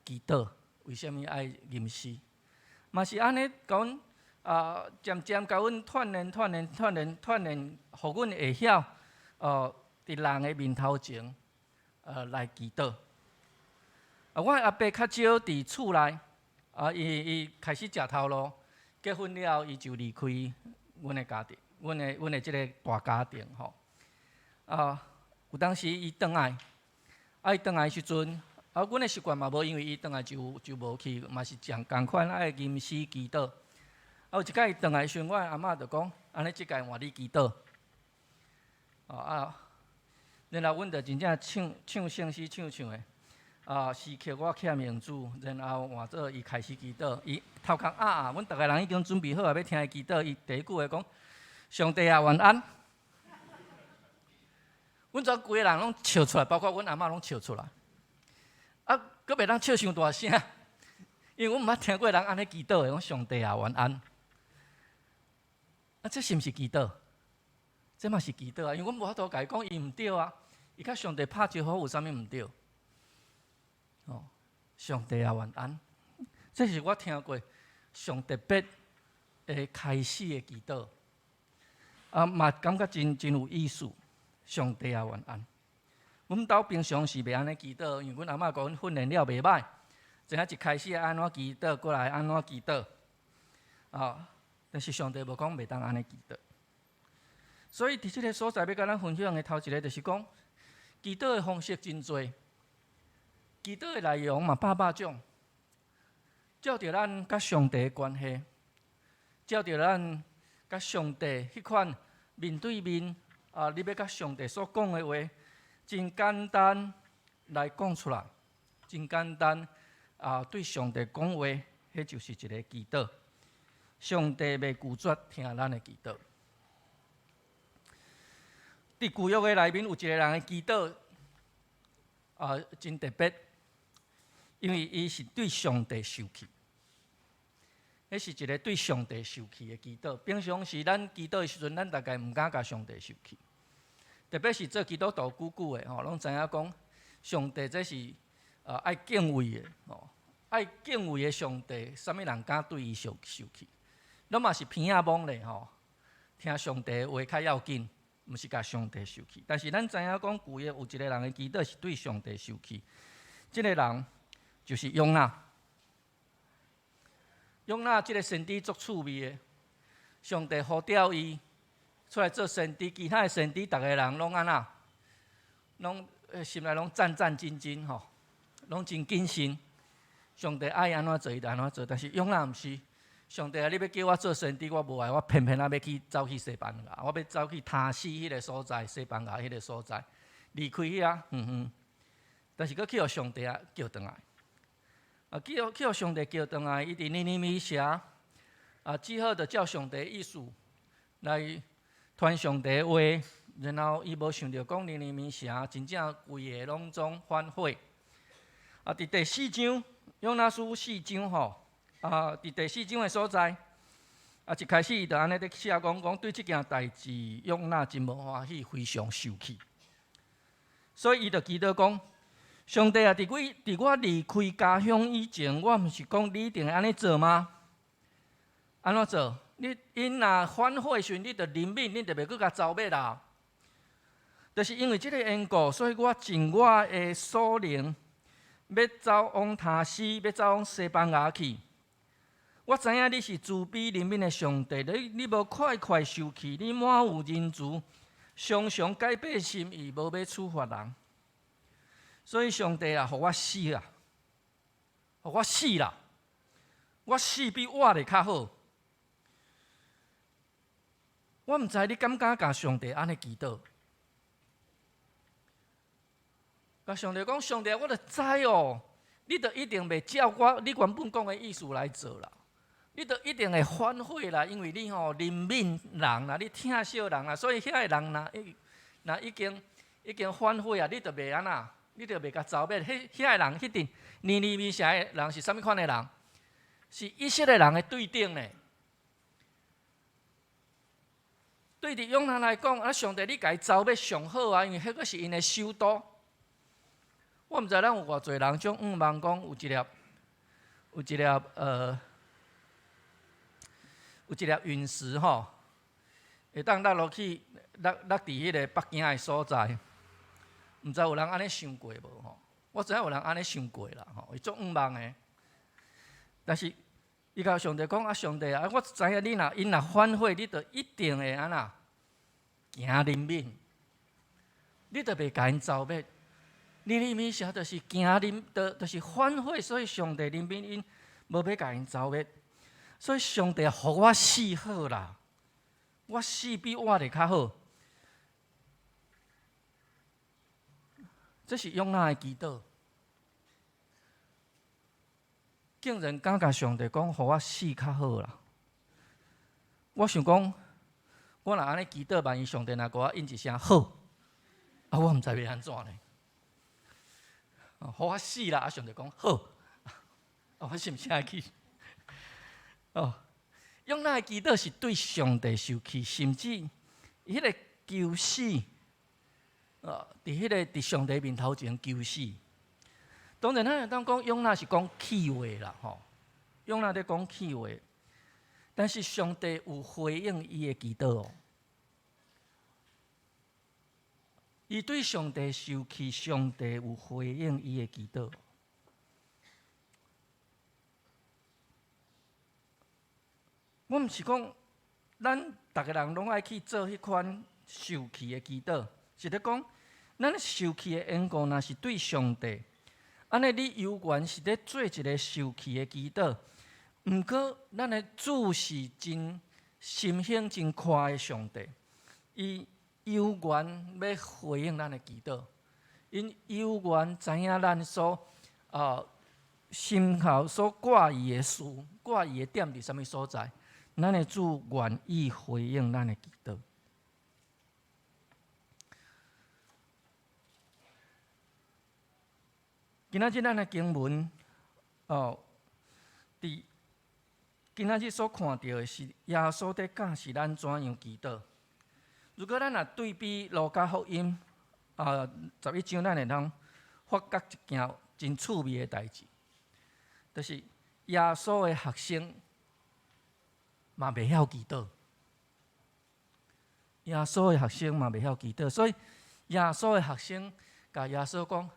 祈禱？為啥物愛吟詩？嘛是按呢，共阮啊，漸漸共阮鍛鍊、鍛鍊、鍛鍊、鍛鍊，予阮會曉，佇人的面頭前來祈禱。啊，我阿伯較少佇厝內，啊，伊開始食頭路，結婚了後，伊就離開阮的家庭，阮的這个大家庭吼。啊，有當時伊轉來，啊，伊轉來時陣，啊，阮的習慣嘛無因為伊轉來就無去，嘛是仝仝款愛吟詩祈禱。啊，有一擺伊轉來時陣，我阿嬤就講：按呢這擺換你祈禱。啊。然後阮就真正唱唱聖詩，唱唱的，啊，時刻我欠用主，然後換做伊開始祈禱，伊頭殼壓壓，阮逐个人已經準備好啊，欲聽伊祈禱，伊第一句話講：上帝啊，晚安。阮遮規个人攏笑出來，包括阮阿嬤攏笑出來。啊，閣袂當笑傷大聲，因為阮毋捌聽過人按呢祈禱的，講上帝啊，晚安。啊，這是毋是祈禱？這嘛是祈禱啊，因為阮無法度共伊講伊毋對啊。伊共上帝拍招呼有啥物毋對？哦，上帝啊，晚安。這是我聽過上特別的開始的祈禱，啊，嘛感覺真真有意思。上帝啊，晚安。阮兜平常時袂按呢祈禱，因為阮阿嬤共阮訓練了袂䆀，知影一開始按怎祈禱，過來按怎祈禱。啊，但是上帝無講袂當按呢祈禱。所以佇這个所在欲共咱分享的頭一个就是講，祈禱的方式真濟，祈禱的內容嘛百百種，照著咱佮上帝的關係，照著咱佮上帝彼款面對面啊，你欲共上帝所講的話，真簡單來講出來，真簡單啊，對上帝講話，彼就是一个祈禱。上帝袂拒絕聽咱的祈禱。佇舊約的內面有一个人的祈禱，啊，真特別，因為伊是對上帝受氣，彼是一个對上帝受氣的祈禱。平常時咱祈禱的時陣，咱大概毋敢共上帝受氣，特別是做基督徒久久的吼，攏知影講上帝這是愛敬畏的吼，愛敬畏的上帝，啥物人敢對伊受受氣？攏嘛是鼻仔摸咧吼，聽上帝的話較要緊。毋是共上帝受氣，但是咱知影講舊約有一个人的祈禱是對上帝受氣，這个人就是約拿。約拿這个先知足趣味的，上帝呼召伊出來做先知，其他的先知逐个人攏按怎，攏心內攏戰戰兢兢吼，攏真謹慎。上帝愛按怎做伊就按怎做，但是約拿毋是。上帝啊，你欲叫我做先知，我無愛，我偏偏仔欲去走去西班牙，我欲走去他施彼个所在，西班牙彼个所在，離開遐遠遠。但是閣去予上帝啊叫轉來，啊，去予上帝叫轉來，伊佇尼尼微城，啊，只好就照上帝意思來傳上帝的話，然後伊無想著講尼尼微城真正規个攏總反悔。啊，佇第四章，約拿書四章吼。啊！佇第四章的所在，啊，一開始伊就按呢咧寫講講對這件代誌，約拿真無歡喜，非常受氣。所以伊就祈禱講：上帝啊，佇我離開家鄉以前，我毋是講你一定會按呢做嗎？按怎做？你𪜶若反悔時，你著憐憫，你著袂閣共剿滅啦。就是因為這个緣故，所以我盡我的所能，欲走往他施，欲走往西班牙去。我知影你是慈悲憐憫的上帝，你無快快受氣，你滿有仁慈，常常改變心意，無欲處罰人。所以上帝啊，予我死啊，予我死啦！我死比活咧較好。我毋知你敢敢共上帝按呢祈禱？共上帝講，上帝，我著知哦，你著一定袂照我你原本講的意思來做啦。你著一定會反悔啦，因為你吼憐憫人啦，你疼惜人啦，所以遐个人若已經反悔啊，你著袂按怎，你著袂共剿滅。彼遐個人，彼陣尼尼微城的人是啥物款的人？是以色列人的對頂呢。對佇約拿來講，啊，上帝你共伊剿滅上好啊，因為彼個是𪜶的首都。我毋知咱有偌濟人總向望講有一粒隕石吼，會當落落去落落佇彼个北京的所在，毋知有人按呢想過無吼？我知影有人按呢想過啦吼，伊足向望的。但是伊共上帝講啊，上帝啊，我知影你若𪜶若反悔，你就一定會按怎行憐憫，你就袂共𪜶剿滅。尼尼微城就是行憐，就是反悔，所以上帝憐憫𪜶，無欲共𪜶剿滅。所以上帝予我死好啦，我死比活咧較好。這是約拿的祈禱，竟然敢共上帝講，予我死較好啦。我想講，我若按呢祈禱，萬一上帝若予我應一聲好，啊，我毋知欲按怎呢？予我死啦！啊，上帝講好，啊，我是毋是愛去？哦，約拿的祈禱是對上帝受氣，甚至彼个求死，佇彼个佇上帝面頭前求死。當然，咱會當講約拿是講氣話啦，吼，約拿佇講氣話，但是上帝有回應伊的祈禱哦。伊對上帝受氣，上帝有回應伊的祈禱。我毋是講，咱逐个人攏愛去做彼款受氣的祈禱，是咧講，咱受氣的緣故，若是對上帝，按呢你猶原是咧做一个受氣的祈禱。毋過，咱的主是真心胸真寬的上帝，伊猶原欲回應咱的祈禱，𪜶猶原知影咱所心頭所掛意的事，掛意的點佇啥物所在。咱的主願意回應咱的祈禱。今仔日咱的經文，哦，佇今仔日所看著的是耶穌佇教示咱怎樣祈禱。如果咱若對比路加福音啊11章，咱會通發覺一件真趣味的代誌，就是耶穌的學生嘛袂曉祈禱，耶穌的學生嘛袂曉祈禱，所以耶穌的學生共耶穌講：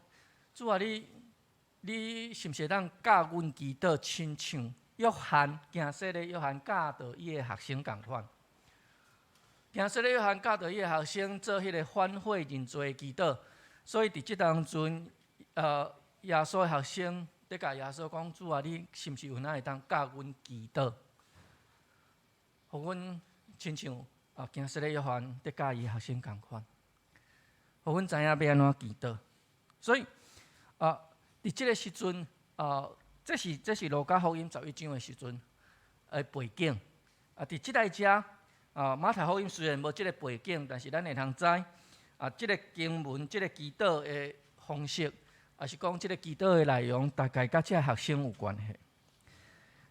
主啊，你是毋是會當教阮祈禱，親像約翰行洗禮約翰教導伊的學生仝款？行洗禮約翰教導伊的學生做彼个反悔認罪的祈禱，所以佇這當陣，耶穌的學生佇共耶穌講：主啊，你是毋是有哪會當教阮祈禱？予阮親像啊，行洗禮約翰佇教伊學生仝款，予阮知影欲按怎祈禱。所以啊，佇這个時陣啊，這是路加福音11章的時陣的背景。啊，佇這內遮啊，馬太福音雖然無這个背景，但是咱會通知啊，這个經文、這个祈禱的方式，抑是講這个祈禱的內容，大概佮這个學生有關係。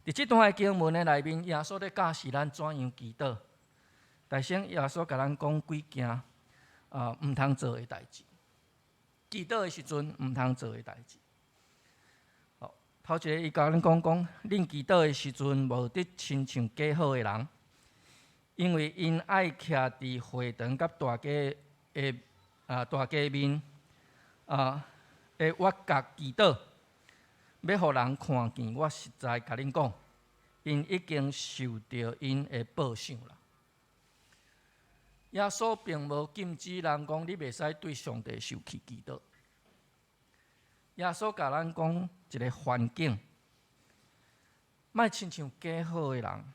佇這段的經文的內面，耶穌咧教示咱怎樣祈禱。大先，耶穌共咱講幾件啊，毋通做的代誌。祈禱的時陣，毋通做的代誌。好，頭一个，伊共咱講講，恁祈禱的時陣，無得親像假好的人，因為𪜶愛徛佇會堂佮大街的大街面的倚角祈禱，欲予人看見。我實在共恁講，𪜶已經受著𪜶的報賞啦。耶穌並無禁止人講你袂使對上帝受氣祈禱。耶穌共咱講一个環境，莫親像假好的人，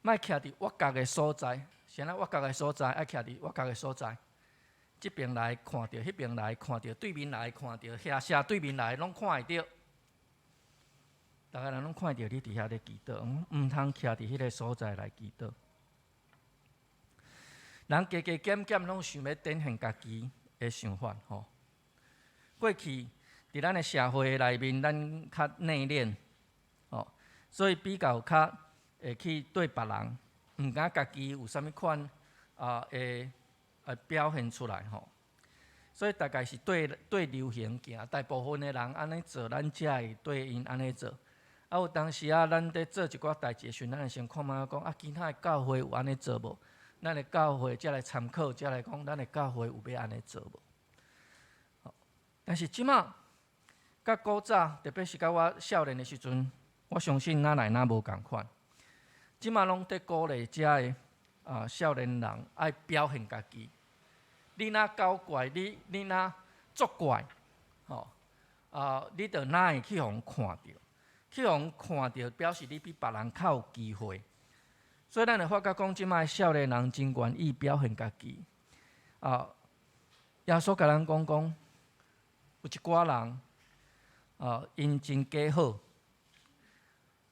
莫徛佇倚角的所在，啥物倚角的所在？愛徛佇倚角的所在，這邊來看著，彼邊來看著，對面來看著，遐斜對面來攏看會著。逐个人攏看著你佇遐咧祈禱，毋通徛佇彼个所在來祈禱。人加加減減攏想欲展現家己的想法，吼。過去佇咱的社會內面，咱較內斂，吼，所以比較較會去對別人，毋敢家己有啥物款會表現出來，吼。所以大概是對對流行行，大部分的人按呢做，咱才會對𪜶按呢做。啊，有當時啊，咱佇做一寡代誌的時陣，咱會先看覓講啊，其他的教會有按呢做無？咱的教會才來參考，才來講咱的教會有欲按呢做無？但是這馬佮古早，特別是佮我少年的時陣，我相信哪來哪無仝款。這馬攏佇鼓勵遮的少年人愛表現家己。你若搞怪，你若作怪，吼你就若會去予人看著，去予人看著，表示你比別人較有機會。所以咱會發覺講，這馬少年人真願意表現家己。耶穌共咱講講，有一寡人，𪜶真假好，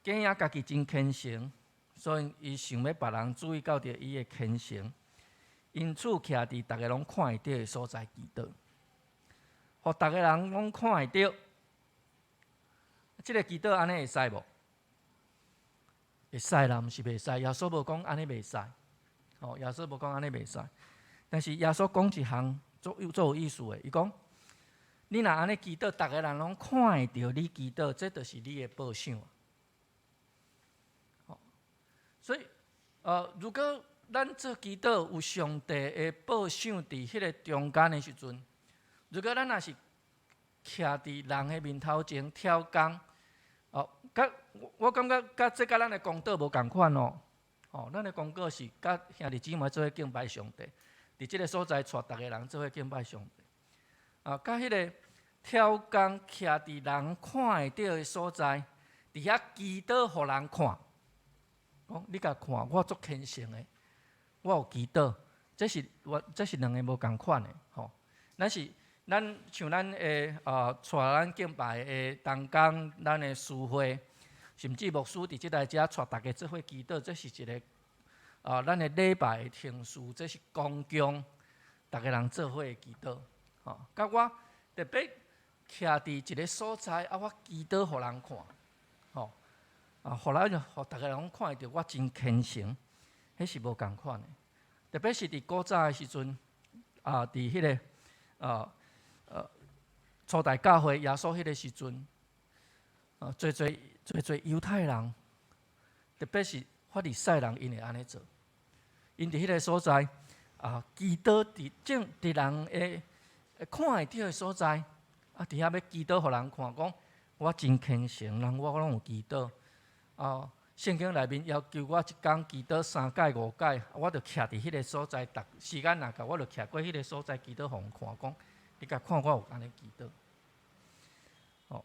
假影家己真虔誠，所以伊想欲別人注意到著伊的虔誠，因此徛佇逐个攏看會著的所在祈禱，予逐个人攏看會著。這个祈禱按呢會使無？會使啦，毋是袂使。耶穌無講按呢袂使，哦，耶穌無講按呢袂使。但是耶穌講一項足有足有意思的，伊講：你若按呢祈禱，逐个人攏看會著你祈禱，這就是你的報賞。所以，如果咱做祈禱有上帝的報賞佇彼个中間的時陣，如果咱若是徛佇人的面頭前挑工，哦，佮我感覺佮這佮咱的公禱無仝款哦。哦，咱的公禱是佮兄弟姊妹做伙敬拜上帝，佇這个所在帶逐个人做伙敬拜上帝。啊，佮彼个挑工徛佇人看會著的所在，佇遐祈禱予人看。講你共看，我足虔誠的，我有祈禱，這是兩个無仝款的吼。咱是咱像咱的帶咱敬拜的同工，咱的司會，甚至牧師佇這台遮帶逐家做伙祈禱，這是一个咱的禮拜的程序，這是公共，逐个人做伙的祈禱。吼，佮我特別徛佇一个所在，啊，我祈禱予人看，吼。啊，予咱予逐个人看會著我真虔誠，彼是無仝款的。特別是佇古早的時陣，佇彼个初代教會耶穌彼个時陣，濟濟濟濟猶太人，特別是法利賽人，𪜶會按呢做。𪜶佇彼个所在，祈禱佇正佇人會看會著的所在，佇遐欲祈禱予人看，講我真虔誠，人我攏有祈禱。聖經內面要求我一工祈禱三擺五擺，我就徛佇彼个所在，逐時間若到，我就徛過彼个所在祈禱予人看，講你共看我有按呢祈禱。哦，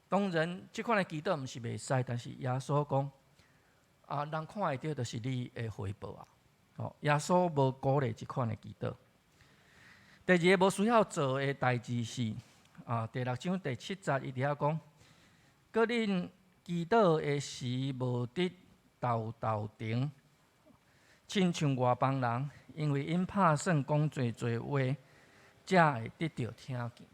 當然，這款的祈禱毋是袂使，但是耶穌講，人看會著就是你的回報啊。哦，耶穌無鼓勵這款的祈禱。第二个無需要做的代誌是，第六章第七節，伊佇遐講，閣恁祈禱的時，無得沓沓停，親像外邦人，因為𪜶拍算講濟濟話，才會得著聽見。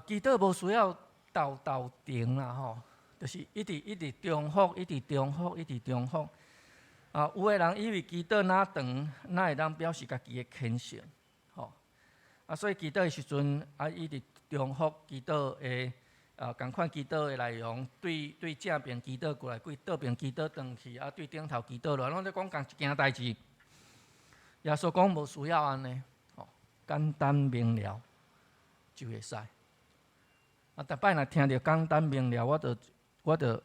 祈禱無需要沓沓停啦，吼，就是一直一直重複，一直重複，一直重複。有的人以為祈禱若長，若會當表示家己的虔誠，吼。所以祈禱的時陣，一直重複祈禱的。仝款祈禱的內容，對正爿祈禱過來，對倒爿祈禱轉去，啊，對頂頭祈禱落來，攏咧講仝一件代誌。耶穌講無需要按呢，吼，簡單明了就會使。啊，逐擺若聽著簡單明了，我就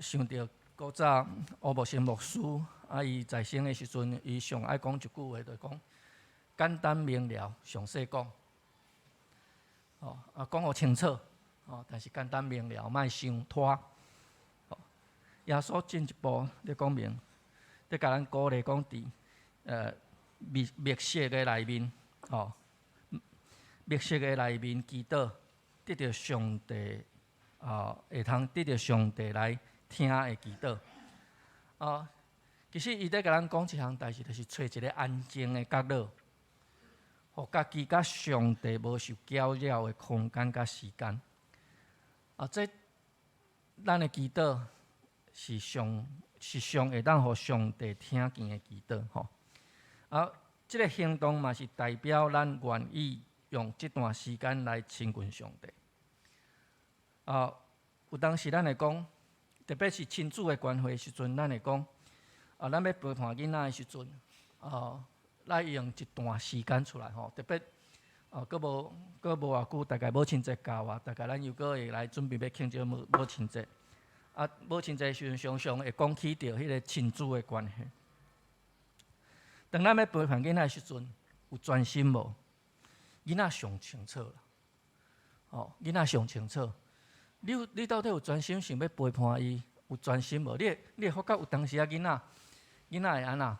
想著古早吳牧生牧師，啊，伊在生的時陣，伊上愛講一句話，就講簡單明了，詳細講。哦，啊，講予清楚，哦，但是簡單明了，莫傷拖。耶穌進一步咧講明，咧共咱鼓勵講，佇密室的內面，吼，密室的內面祈禱，得著上帝啊，會通得著上帝來聽的祈禱。啊，其實伊咧共咱講一項代誌，就是揣一个安靜的角落，予家己佮上帝無受攪擾的空間佮時間。啊，這咱的祈禱是上會當予上帝聽見的祈禱，吼。啊，這个行動嘛是代表咱願意用這段時間來親近上帝。啊，有當時咱會講，特別是親子的關係時陣，咱會講，啊，咱欲陪伴囡仔的時陣，啊，來用一段時間出來吼，特別啊，閣無偌久，大概母親節到啊，大概咱又閣會來準備欲慶祝母親節。啊，母親節時陣常常會講起著彼个親子的關係。當咱欲陪伴囡仔的時陣，有專心無？囡仔上清楚啦，哦，囡仔上清楚。你到底有專心想欲陪伴伊？有專心無？你會發覺有當時啊，囡仔會按怎？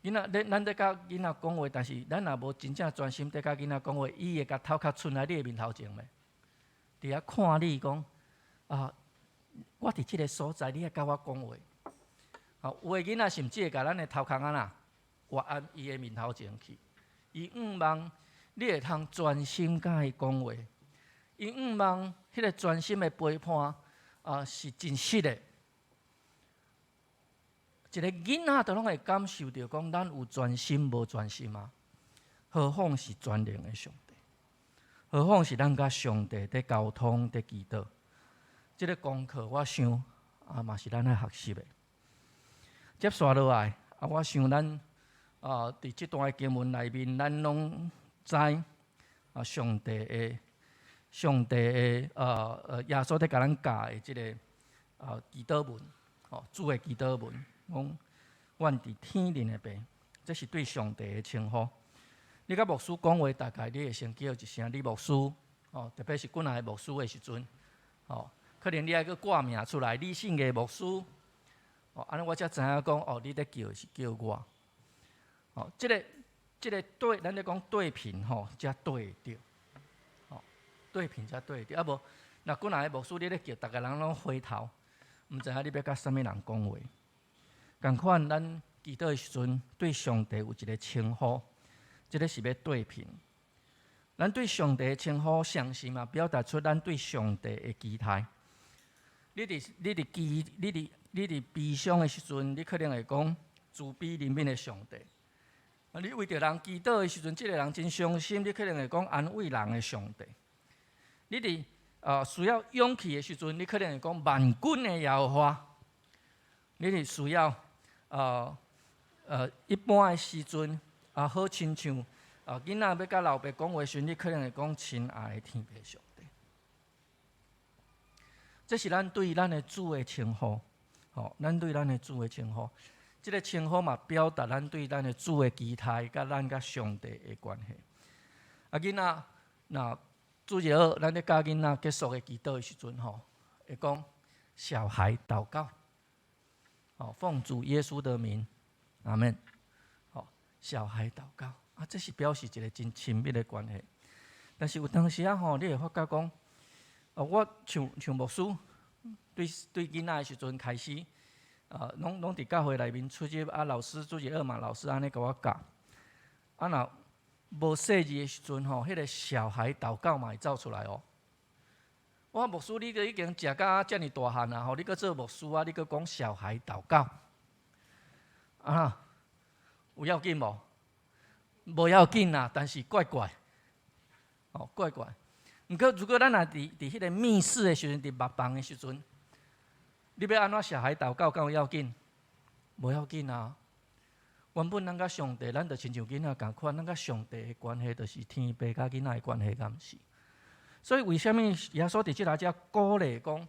囡仔，咱咧佮囡仔講話，但是咱若無真正專心佇佮囡仔講話，伊會共頭殼伸來你的面頭前袂？佇遐看你講啊，我佇這个所在，你愛佮我講話。啊，有的囡仔甚至會共咱的頭殼按怎，倚按伊的面頭前去。伊向望你會通專心佮伊講話，伊向望彼个專心的陪伴啊，是真實的。一个囡仔都攏會感受著講，咱有專心無專心啊？何況是全能的上帝？何況是咱佮上帝佇溝通、佇祈禱？這个功課，我想啊，嘛是咱愛學習的。接紲落來啊，我想咱啊，佇這段經文內面，咱攏知啊，上帝的耶穌佇共咱教的這个啊祈禱文，吼，主的祈禱文，講阮佇天頂的父，這是對上帝的稱呼。你佮牧師講話，大概你會先叫一聲李牧師，哦，特別是幾若个牧師的時陣，哦，可能你愛閣掛名出來，李信嘅牧師，哦，按呢我才知影講，哦，你咧叫是叫我，哦，這个對，咱咧講對頻吼，才對著，哦，對頻才對著，啊無，若幾若个牧師你咧叫，逐个人攏回頭，毋知影你欲佮啥物人講話。仝款，咱祈禱的時陣，對上帝有一个稱呼，這个是欲對頻。咱對上帝的稱呼，相信嘛，表達出咱對上帝的期待。你佇悲傷的時陣，你可能會講慈悲憐憫的上帝。啊，你為著人祈禱的時陣，這个人真傷心，你可能會講安慰人的上帝。你佇需要勇氣的時陣，你可能會講萬軍的耶和華。你佇需要一般的時陣啊，好親像啊，囡仔欲佮老爸講話時，你可能會講親愛的天父上帝。這是咱對咱的主的稱呼，吼，咱對咱的主的稱呼，這个稱呼嘛，表達咱對咱的主的期待，佮咱佮上帝的關係。啊，囡仔，若主日學，咱咧教囡仔結束的祈禱的時陣，吼，會講小孩禱告，哦，奉主耶穌的名，阿門。吼，小孩禱告，啊，這是表示一个真親密的關係。但是有當時啊，吼，你會發覺講，啊，我像牧師，對囡仔的時陣開始，啊，攏佇教會內面出入，啊，老師主日學嘛，老師按呢共我教。啊，若無細膩的時陣吼，彼个小孩禱告嘛會走出來哦。我牧師，你都已經食甲遮爾大漢啊，吼，你閣做牧師啊，你閣講小孩禱告，啊，有要緊無？無要緊啊，但是怪怪，哦，怪怪。毋過，如果咱若佇彼个密室的時陣，佇密房的時陣，你欲按怎小孩禱告，敢有要緊？無要緊啊！原本咱佮上帝，咱就親像囡仔仝款，咱佮上帝的關係，就是天父佮囡仔的關係，敢毋是？所以為啥物耶穌佇這內遮鼓勵講，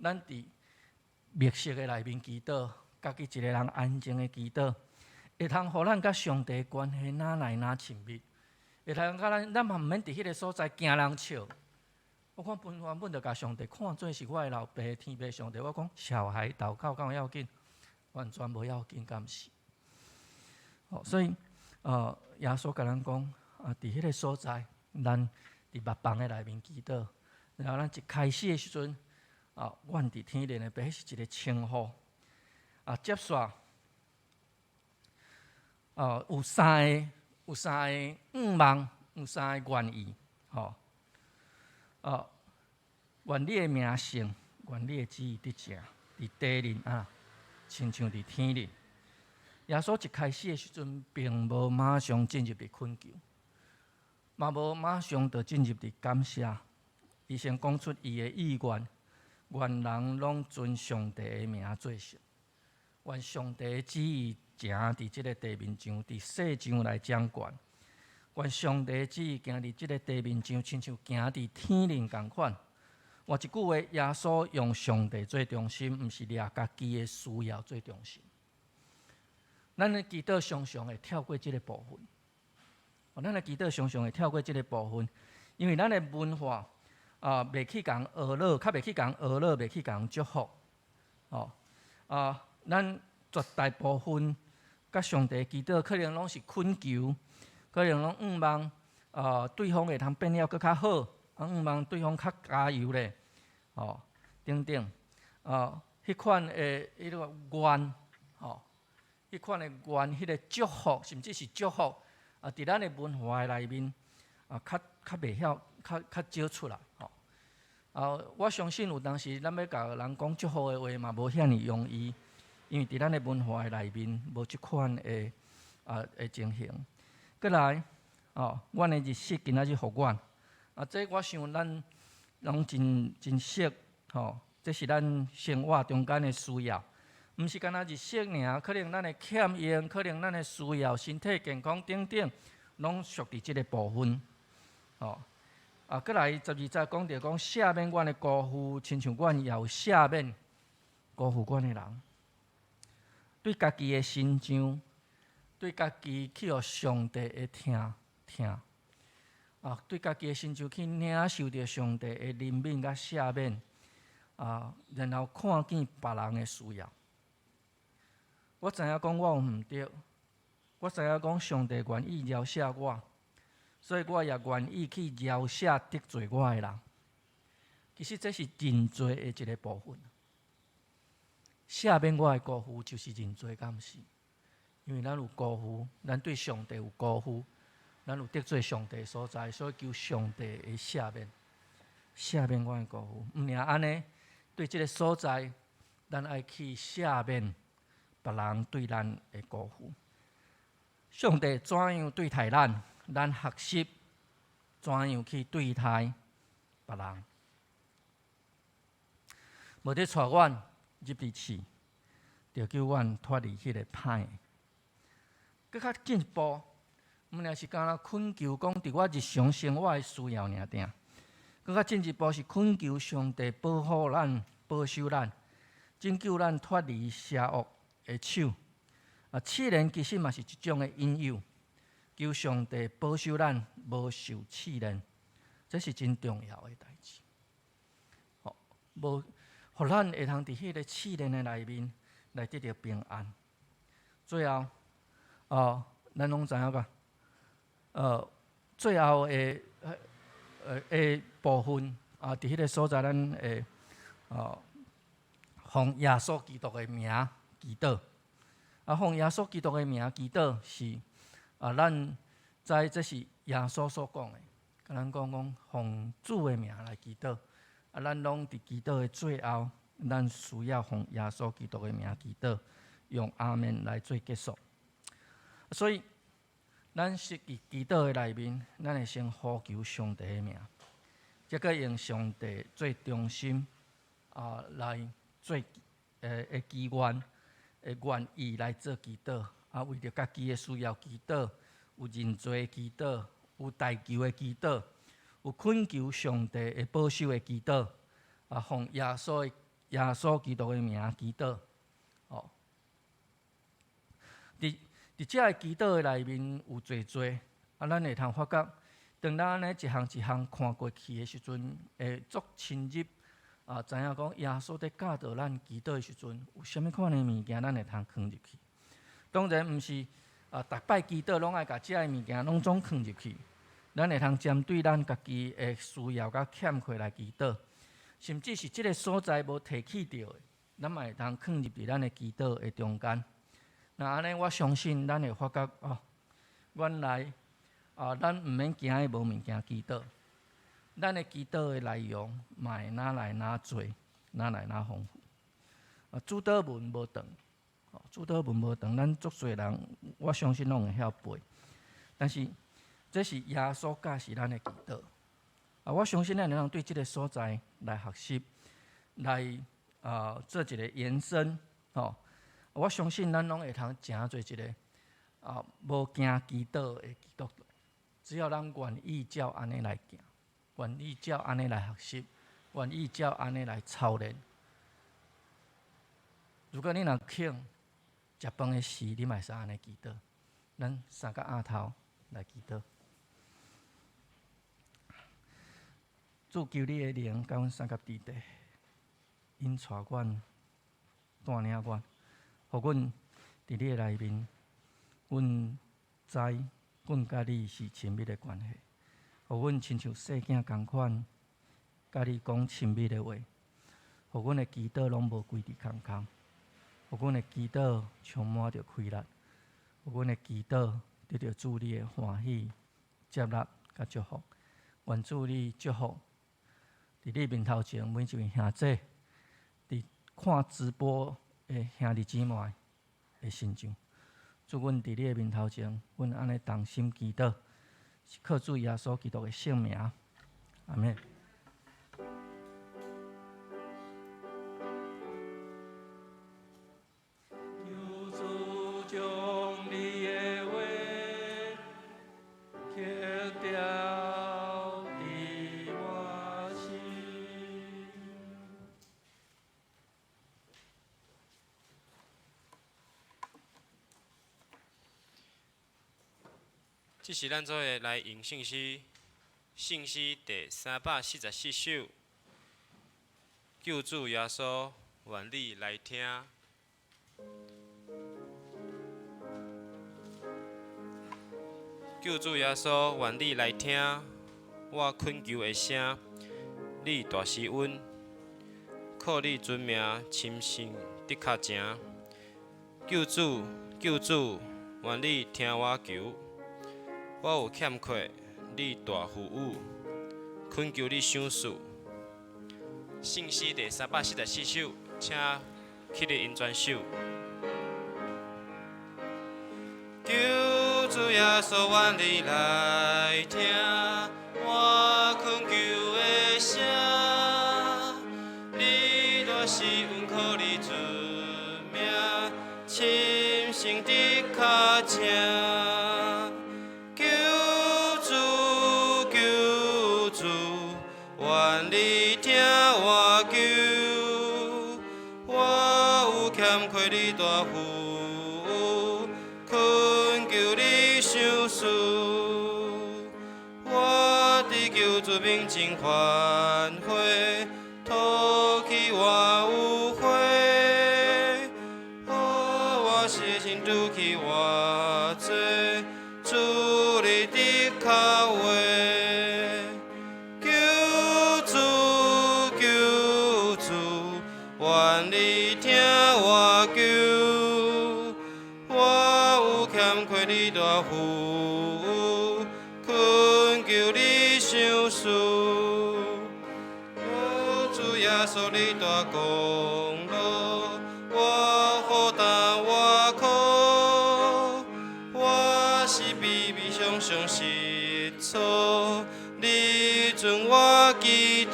咱佇密室的內面祈禱，家己一个人安靜的祈禱，會通予咱佮上帝關係愈來愈親密，會通佮咱，咱嘛毋免佇彼个所在驚人笑。我看本原本就共上帝看做是我的老爸，天父上帝。我講小孩禱告敢有要緊？完全無要緊，敢毋是？哦，所以，耶穌共咱講，啊，佇彼个所在，咱佇密房的內面祈禱。然後咱一開始的時陣，啊，阮佇天靈的父，彼是一个稱呼。啊，接續，啊，有三个願望，有三个願意，吼。啊，願你的名聖，願你的旨意得成，佇地裡啊，親像佇天裡。耶穌一開始的時陣，並無馬上進入佇懇求，嘛無馬上就進入佇感謝。伊先講出伊的意願，願人攏尊上帝的名做聖，願上帝的旨意成佇這个地面上，佇世上來掌權。願上帝的旨意行佇這个地面上，親像行佇天頂仝款。換一句話，耶穌用上帝做中心，毋是掠家己的需要做中心。咱的祈禱常常會跳過這个部分，咱的祈禱常常會跳過這个部分，因為咱的文化啊，袂去共呵咾，較袂去共呵咾，袂去共祝福。哦，啊，咱絕大部分佮上帝祈禱，可能攏是懇求，可能攏向望啊，對方會通變了閣較好，啊，向望對方較加油咧，哦，等等，啊，彼款的彼个願，吼，彼款的願，彼个祝福，甚至是祝福，啊，佇咱的文化的內面，啊，較袂曉，較少出來，吼。啊，我相信有當時咱欲共人講祝福的話嘛，無遐爾容易，因為佇咱的文化的內面，無這款的情形。閣來，哦，阮的日食今仔日予阮，啊，這我想咱攏真熟，吼，這是咱生活中間的需要，毋是干焦日食爾，可能咱的欠用，可能咱的需要，身體健康等等，攏屬佇這个部分，吼。啊，閣來12節講著講赦免阮的辜負，親像阮也有赦免辜負阮的人。對家己的身上，對家己去予上帝的疼疼，啊，對家己的身上去領受著上帝的憐憫佮赦免，啊，然後看見別人的需要。我知影講我有毋對，我知影講上帝願意饒赦我。所以我也願意去饒赦得罪我的人。其實這是認罪的一個部分。赦免我的辜負就是認罪，敢毋是？因為咱有辜負，咱對上帝有辜負，咱有得罪上帝所在，所以求上帝的赦免，赦免我的辜負。毋爾按呢，對這个所在，咱愛去赦免別人對咱的辜負。上帝怎樣對待咱？咱學習怎樣去對待別人，無得帶阮入佇試，著救阮脫離彼个歹。閣較進一步，毋爾是干焦懇求講，佇我日常生活的需要爾定。閣較進一步是懇求上帝保護咱、保守咱，拯救咱脫離邪惡的手。啊，試煉其實嘛是一種的引誘。求上帝保守咱無受試煉，這是真重要的代誌。吼，無，予咱會通佇彼个試煉的內面來得著平安。最後，哦，咱攏知影個，最後的部分啊，佇彼个所在，咱會哦，奉耶穌基督的名祈禱。啊，奉耶穌基督的名祈禱是。啊，咱知這是耶穌所講的，共咱講講奉主的名來祈禱。啊，咱攏佇祈禱的最後，咱需要奉耶穌基督的名祈禱，用阿們來做結束。所以，咱是佇祈禱的內面，咱會先呼求上帝的名，才閣用上帝做中心啊，來做的祈願的願意來做祈禱啊，為著家己的需要祈禱，有認罪的祈禱，有代求的祈禱，有懇求上帝的保守的祈禱，啊，奉耶穌基督的名祈禱，哦。佇這个祈禱的內面有濟濟，啊，咱會通發覺，當咱按呢一項一項看過去的時陣，會足深入，啊，知影講耶穌佇教導咱祈禱的時陣，有啥物款的物件，咱會通囥入去。當然毋是啊，逐擺祈禱攏愛共這个物件攏總囥入去。咱會通針對咱家己的需要佮欠缺來祈禱，甚至是這个所在無提起著的，咱嘛會通囥入佇咱的祈禱的中間。若按呢，我相信咱會發覺哦，原來啊，咱毋免驚伊無物件祈禱，咱的祈禱的內容嘛會愈來愈濟，愈來愈豐富。啊，主禱文無長，主禱文無長，咱足濟人，我相信攏會曉背。但是這是耶穌教示咱的祈禱。啊，我相信咱會當對這个所在來學習，來啊做一个延伸，吼。我相信咱攏會通成做一个啊無驚祈禱的基督徒。只要咱願意照按呢來行，願意照按呢來學習，願意照按呢來操練。如果你若肯食飯的時，你嘛會使按呢祈禱。咱三個額頭來祈禱。主求你的靈佮阮相佮佇地，引帶阮，帶領阮，予阮佇你的內面，阮知阮佮你是親密的關係，予阮親像細囝仝款，佮你講親密的話，予阮的祈禱攏無規佇空空，予阮的祈禱充滿著氣力，予阮的祈禱得著主你的歡喜、接納佮祝福。願主你祝福佇你面頭前每一位兄弟，佇看直播的兄弟姊妹的身上。主，阮佇你的面頭前，阮按呢同心祈禱，是靠主耶穌基督的聖名，阿們。求主將你的話刻雕佇我心。這是咱做伙來吟聖詩，聖詩第344首。救主耶穌，願你來聽。救主耶穌，願你來聽我懇求的聲。你大施恩，靠你尊名親身佇跤前。救主，救主，願你聽我求。我有欠缺，你大賦予，懇求你賞賜。聖詩第344首，請起立引專手。求主耶穌，願你來聽我懇求的聲。你大施恩，靠你尊名，親身佇跤前。求主，求主，願你聽我求。我有欠缺，你大賦予，懇求你賞賜。我佇救主面前反悔，吐去我有悔，予我洗身除去我罪，主你的跤話。求主，求主，願你聽我求。我有欠缺，你大賦予，懇求你賞賜。主耶穌，你大功勞，我負擔我苦，我是卑微常常失措，你陣我祈禱，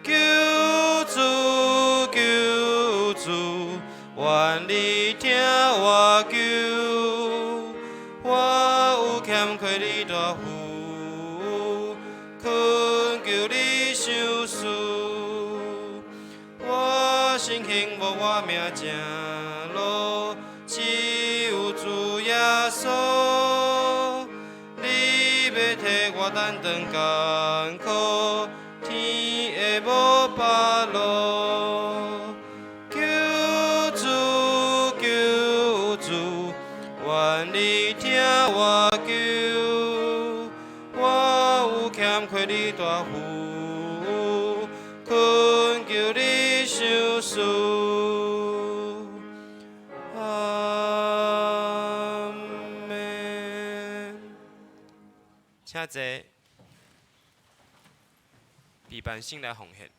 求主求主，願你聽我求，我有欠虧你大父，懇求你賞賜，我身形無我命正路，只有主耶穌。你欲替我擔當艱苦，天會無百路。求主求主，願你聽我求，我有欠虧你大父，懇求你賞賜。阿們。請坐，備辦先來奉獻。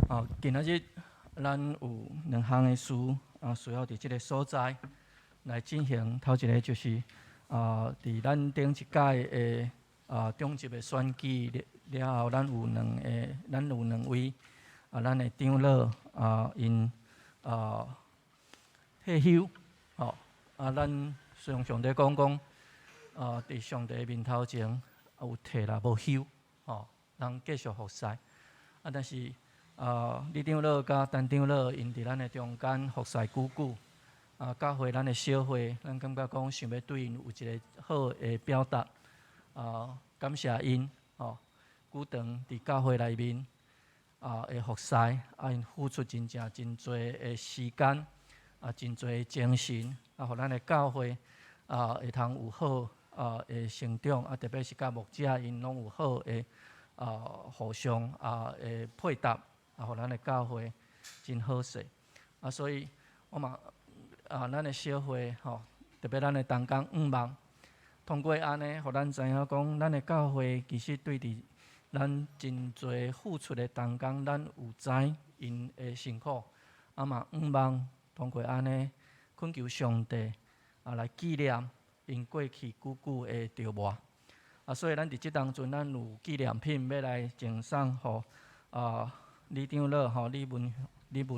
啊，今仔日咱有兩項的事啊，需要佇這个所在來進行。頭一个就是啊，佇咱頂一屆的啊長執的選舉了了後，咱有兩个，咱有兩位啊，咱的長老啊，𪜶啊退休，吼啊，咱常常咧講講啊，佇上帝面頭前有退啦無休，吼，人繼續服侍啊，但是。啊，李長老佮陳長老，𪜶佇咱的中間服侍久久，啊，教會咱的小會，咱感覺講想欲對𪜶有一个好的表達，啊，感謝𪜶，吼，久長佇教會內面啊的服侍，啊，𪜶付出真正真濟的時間，啊，真濟的精神，啊，予咱的教會啊會通有好啊的成長，啊，特別是佮牧者𪜶攏有好的啊互相啊的配搭。啊，予咱的教會真好勢，啊，所以我嘛啊，咱的小會吼，特別咱的同工向望，通過按呢，予咱知影講，咱的教會其實對佇咱真濟付出的同工，咱有知𪜶的辛苦，啊嘛向望通過按呢，懇求上帝啊來紀念𪜶過去久久的著磨。啊，所以咱佇這當陣，咱有紀念品欲來贈送予啊李長老吼，李文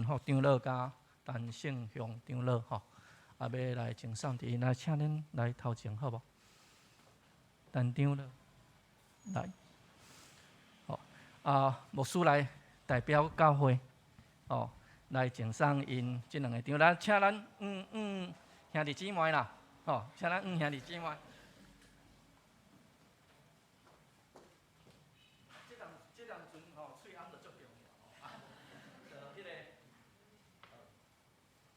福長老佮陳勝雄長老吼，啊，欲來贈送佇𪜶來請恁來頭前好無？陳長老來，好啊，牧師來代表教會，哦，來贈送𪜶這兩个長老，請咱兄弟姊妹啦，吼，請咱兄弟姊妹。這當陣吼，喙罨就足重要吼，啊，就彼个，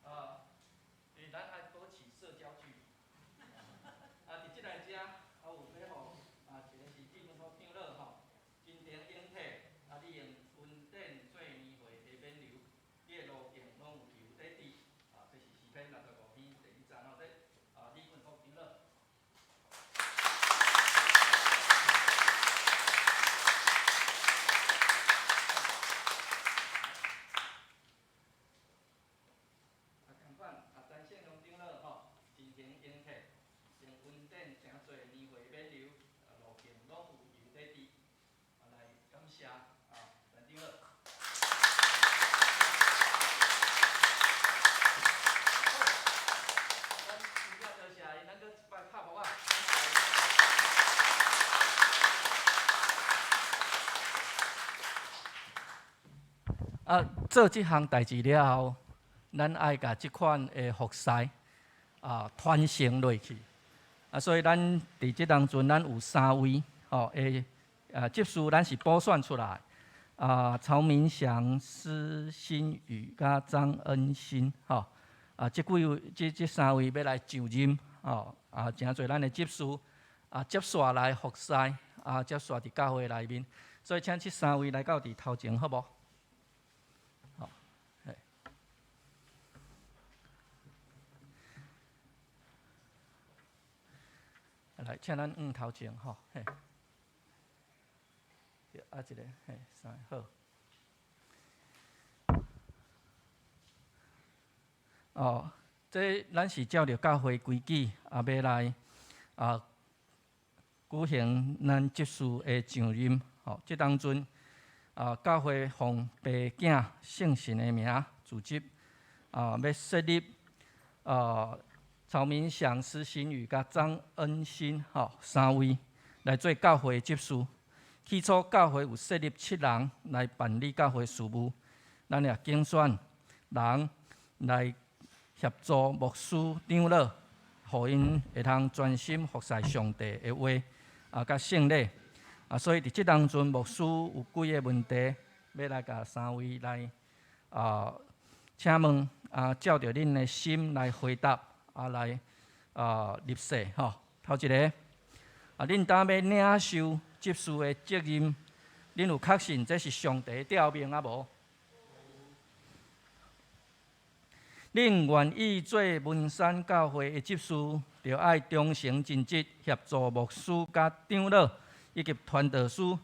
啊，咱愛保持社交距離。啊，佇這來遮，啊有欲予，啊一个是李文福長老吼，真誠應體，啊你用恩典做年會的免流，你的路徑攏有油佇滴，啊，這是詩篇65篇第一節吼，這啊李文福長老。啊，仝款啊，陳勝雄長老吼，真誠應體，用恩典成做年會免流，啊路徑攏有油佇滴，啊來感謝啊陳長老。好，咱真正多謝𪜶，咱閣一擺拍噗仔。啊，做這項代誌了後，咱愛共這款的服侍啊傳承落去。啊，所以咱佇這當陣，咱有三位吼的啊執事，咱是補選出來。啊，曹明祥、施新宇佮張恩新，吼啊，這幾位、這三位欲來就任，吼啊，成做咱的執事，啊，接續來服侍，啊，接續佇教會內面。所以請這三位來到佇頭前，好無？好，嘿。來，請咱往頭前，吼，嘿。對，啊，一个，嘿，三個，好。哦，這咱是照著教會規矩，啊，欲來啊舉行咱執事的上任。吼，這當陣啊，教會奉父囝聖神的名組織啊，欲設立啊曹明祥、施新宇佮張恩新吼三位來做教會執事。起初教會有設立七人來辦理教會事務，咱也揀選人來協助牧師長老，予𪜶會通專心服侍上帝的話啊，佮聖禮啊。所以佇這當陣，牧師有幾个問題欲來共三位來啊請問啊，照著恁的心來回答啊，來啊立誓吼。頭一个啊，恁當欲領受執事的責任，恁有確信這是上帝調命啊無？恁願意做文山教會的執事，著愛忠誠盡職，協助牧師佮長老以及傳道師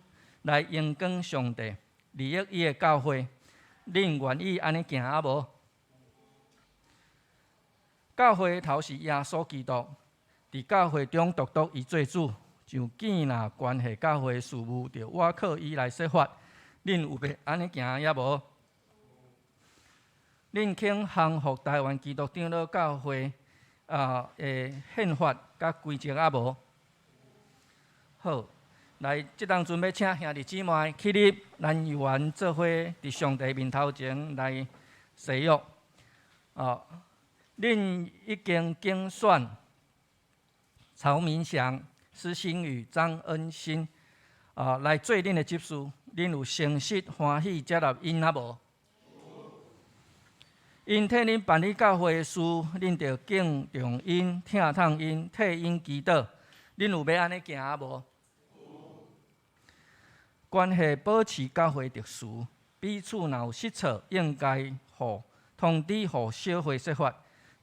來榮光上帝，利益伊的教會。恁願意按呢行啊無？教會的頭是耶穌基督，佇教會中獨獨伊做主。上見若關係教會事務，著倚靠伊來說法。恁有欲按呢行抑無？恁肯降服台灣基督長老教會啊的憲法佮規則啊無？好，來，這當陣欲請兄弟姊妹起立，咱有緣做伙佇上帝面頭前來誓約。啊，恁已經揀選曹明祥、施新宇、張恩新啊來做恁的執事，恁有誠實歡喜接納𪜶啊無？𪜶替恁辦理教會的事，恁著敬重𪜶、疼痛𪜶、替𪜶祈禱。恁有欲按呢行啊無？關係保持教會秩序，彼此若有失錯，應該予通知予小會說法，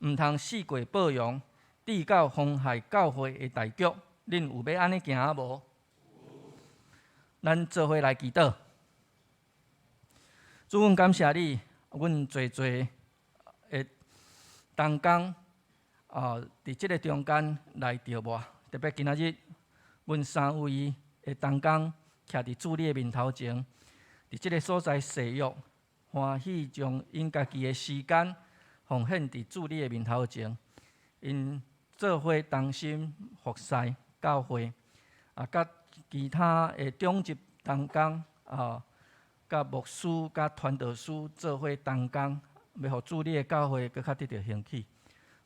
毋通四界報揚，致到妨害教會的大局。恁有欲按呢行無？咱做伙來祈禱。主，阮感謝你，阮濟濟的同工啊，佇這个中間來著抹，特別今仔日，阮三位的同工徛佇主你的面頭前，佇這个所在誓約，歡喜將𪜶家己的時間奉獻佇主你的面頭前，𪜶做伙同心服侍教會，啊，佮其他的長執同工啊，佮牧師、佮傳道師做伙同工，欲予主你的教會閣較得著興起。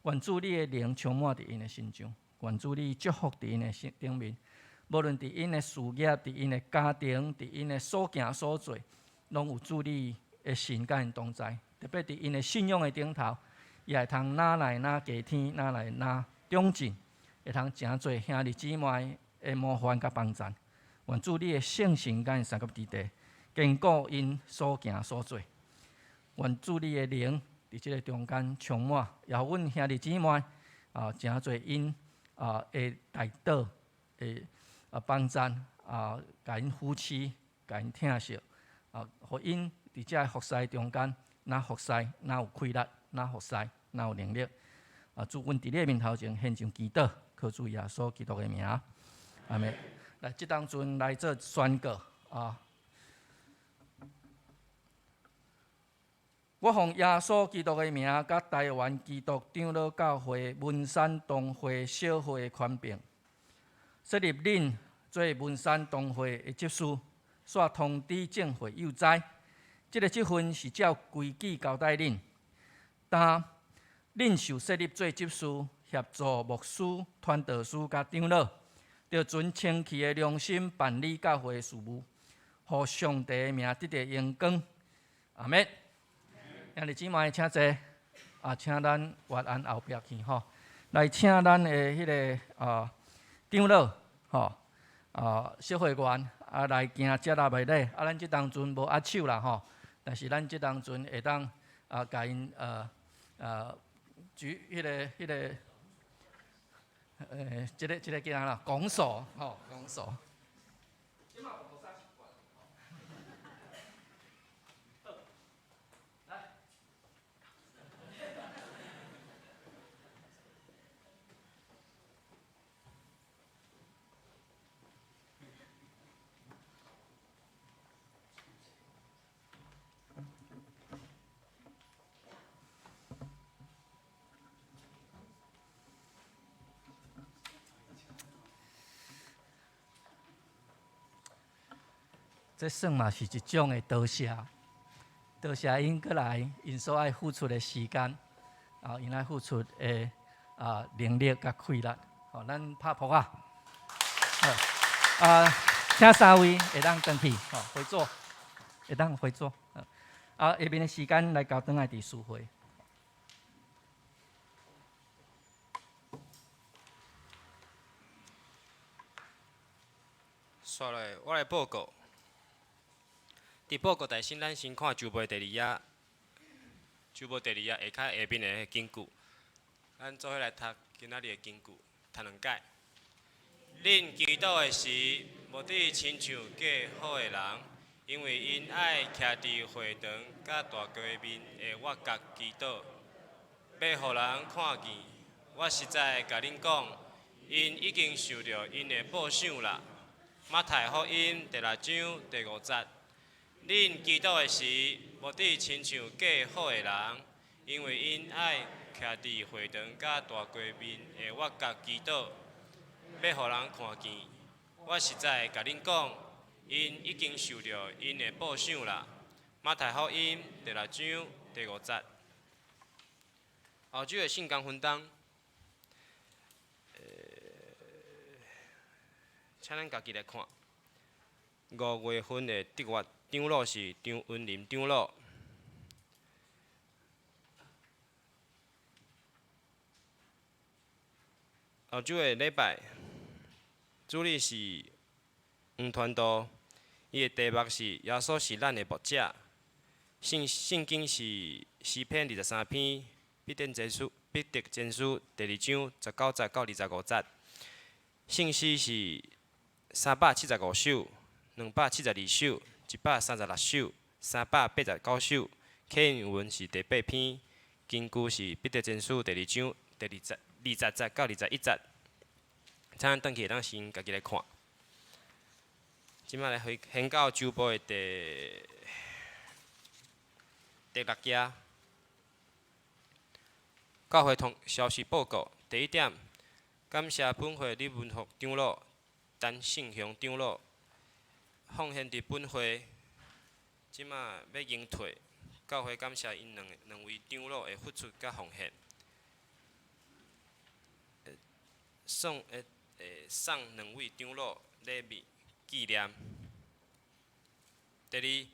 願主你的靈充滿佇𪜶的身上，願主你祝福佇𪜶的身頂面，無論佇𪜶的事業、佇𪜶的家庭、佇𪜶的所行所做，攏有主你的神佮𪜶同在。特別佇𪜶的信仰的頂頭，也會通若來若加添，若來若長進，會通誠濟兄弟姊妹的模範佮幫贊。願主你的聖神佮𪜶相佮佇地，堅固𪜶所行所做。願主你的靈佇這个中間充滿，也予阮兄弟姊妹啊，誠濟𪜶啊的代禱的啊幫贊啊，共𪜶扶持，共𪜶疼惜啊，予𪜶佇這个服侍中間，若服侍若有氣力，若服侍若有能力。啊，主，阮佇你的面頭前獻上祈禱，靠主耶穌基督的名，阿們。來，這當陣來做宣告啊！我奉耶穌基督的名，佮台灣基督長老教會文山堂會小會的權柄，設立恁做文山堂會的執事，煞通知眾會友知，這个職分是照規矩交代恁。但恁受設立做執事，協助牧師、傳道師佮長老，著存清氣的良心辦理教會的事務，予上帝的名得著榮光。阿們。兄弟姊妹，請坐。啊，請咱越按後壁去吼，來請咱的彼个啊長老吼啊小會員啊來行接納的禮。啊，咱這當陣無握手啦吼，但是咱這當陣會當啊，共𪜶舉彼个彼个，這个這个叫啥啦？拱手吼，拱手。這算嘛是一種的多謝，多謝𪜶過來，𪜶所愛付出的時間，啊，𪜶愛付出的啊能力佮氣力，好，咱拍噗仔，好，啊，請三位會當轉去，吼，回座，會當回座，啊，下面的時間來交轉來佇司會。煞來，我來報告。佇報告大先，咱先看周報第二頁，周報第二頁下跤下面的金句，咱做伙來讀今仔日的金句，讀兩擺。恁祈禱的時，無得親像假好的人，因為𪜶愛徛佇會堂佮大街面的抹角祈禱，欲予人看見。我實在共恁講，𪜶已經受著𪜶的報賞啦。馬太福音第六章第五節。恁祈禱的時，無得親像假好的人，因為𪜶愛徛佇會堂佮大街面的抹角祈禱，欲予人看見。我實在共恁講，𪜶已經受著𪜶的報賞啦。馬太福音第六章第五節。後週的聖工分擔，請咱家己來看。五月份的特約長老是張文林長老。後週的禮拜，主日是黃傳道，伊的題目是耶穌是咱的牧者。聖聖經是詩篇23篇，彼得前書彼得前書第二章19節到25節。聖詩是375首、272首、136首、389首。啟應文是第八篇，根據是彼得前書第二章第二節、20節到21節。請咱轉去會當先家己來看。這擺來回宣教週報的第六頁，教會通消息報告。第一點，感謝本會李文福長老、陳勝雄長老奉獻佇本會，這擺欲迎退，教會感謝𪜶兩位長老的付出佮奉獻。送兩位長老禮物紀念。第二，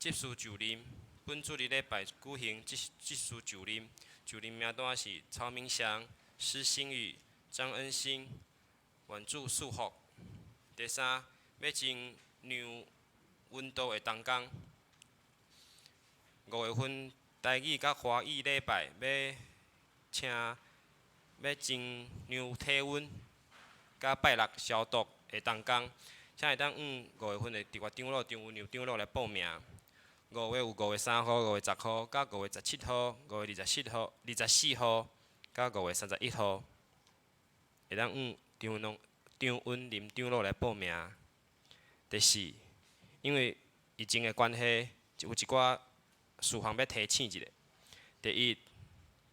執事就任，本主日禮拜舉行執事就任，就任名單是曹明祥、施新宇、張恩興、願主賜福。第三，欲增量溫度的同工。5月份台語佮華語禮拜欲請欲增量體溫，佮拜六消毒的同工，請會當按5月份的特別長老張文亮長老來報名。五月有5月3號、5月10號、佮5月17號、5月27號、24號，佮5月31號，會當按張文林長老來報名。第四，因為疫情的關係，有一寡事項欲提醒一下。第一，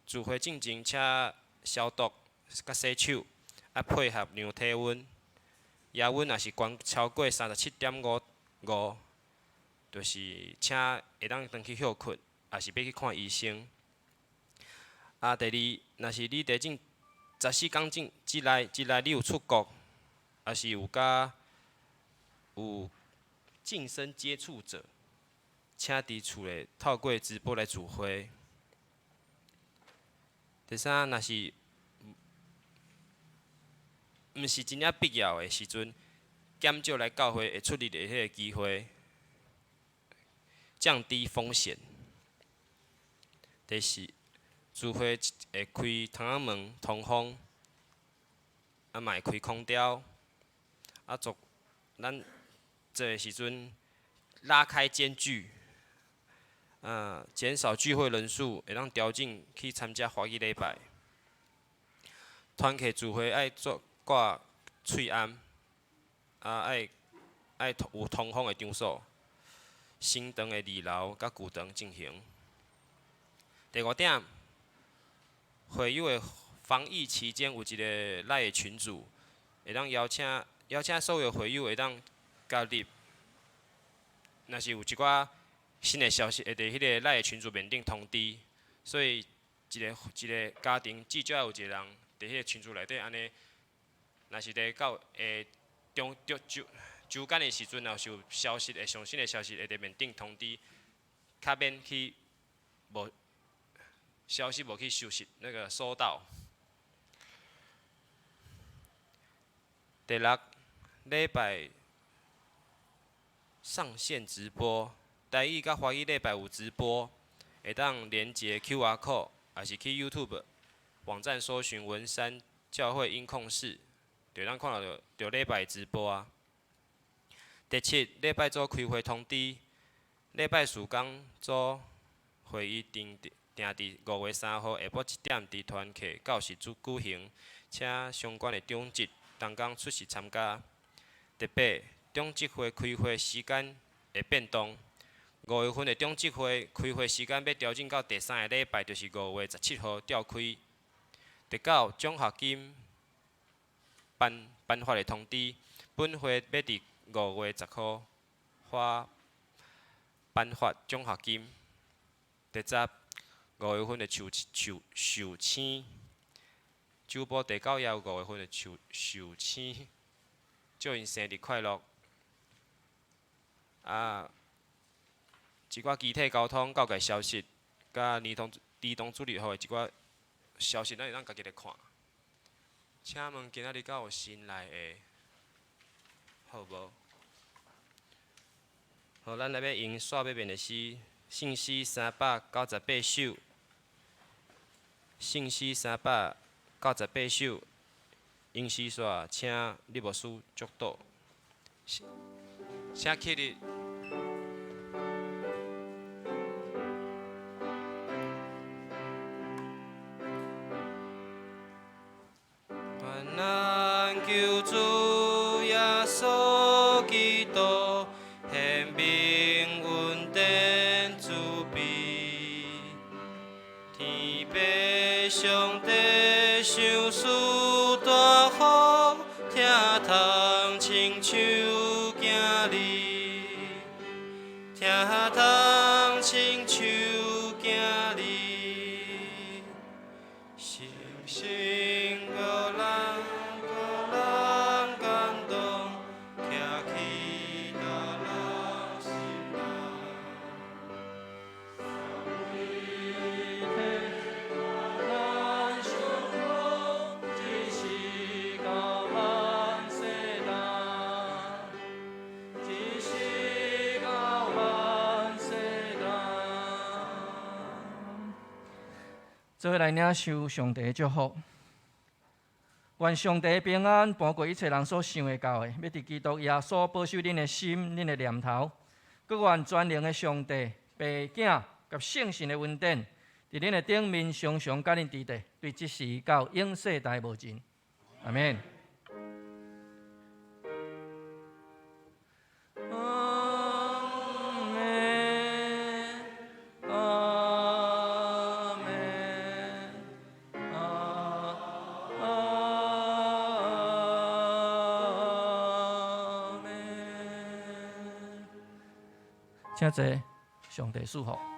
聚會進前請消毒佮洗手，啊配合量體溫，夜溫若是懸超過37.55，就是請會當轉去歇睏，抑是欲去看醫生。啊，第二，若是你佇這14工之內你有出國，抑是有佮有近身接觸者，請佇厝內透過直播來聚會。第三，若是毋是真正必要的時陣，減少來教會會出入的彼个機會，降低風險。第四，聚會會開窗仔門通風，啊嘛會開空調，啊做咱做的時陣拉開間距，減少聚會人數，會當調整去參加華語禮拜。團契聚會愛做掛喙罨，啊愛有通風的場所，新堂的二樓佮舊堂進行。第五點，會友的防疫期間有一個 LINE 的群組，會當邀請所有會友會當加入。若是有一寡新的消息，會佇彼个 LINE 的群組面頂通知，所以一个一个家庭至少愛有一個人佇彼个群組內底按呢。若是佇到下中中周周間的時陣，若是有消息會上新的消息，會佇面頂通知，較免去無消息無去收悉那個收到。第六禮拜上線直播，台語佮華語禮拜有直播，會當連結 QR code，抑是去 YouTube 網站搜尋文山教會音控室，就會當看著著禮拜直播啊。第七，禮拜組開會通知，禮拜事工組會議定定佇5月3號下晡1點佇團契教室主舉行，請相關的長執同工出席參加。第八，長執會開會時間會變動，五月份的長執會開會時間欲調整到第三个禮拜，就是5月17號調開。第九，獎學金頒發的通知，本會欲佇5月10號頒發獎學金。第十，五月份的壽星，週報第九頁有五月份的壽星，祝𪜶生日快樂。啊，一寡機體交通告誡消息，佮兒童主日學的一寡消息，咱會當家己來看。請問今仔日敢有新來的，好無？好，咱來欲用煞欲念的詩，聖詩398首，聖詩398首，應死煞，請李牧師祝禱。請起立。願咱救主耶穌基督顯明恩典慈悲，天父上帝賞賜大福，疼痛親像囝兒，疼痛親像囝兒，深深予咱予人感動，徛起逐人心內。咱相靠，一世到萬世代，一世到萬世代。做伙來領受上帝的祝福。願上帝平安，瞞過一切人所想會到的，欲佇基督耶穌保守恁的心、恁的念頭。閣願全能的上帝、父、囝佮聖神的恩典，佇恁的頂面常常佮恁佇咧，對這時到永世代無盡。阿們。阿們，阿們，阿們。請坐，上帝賜福。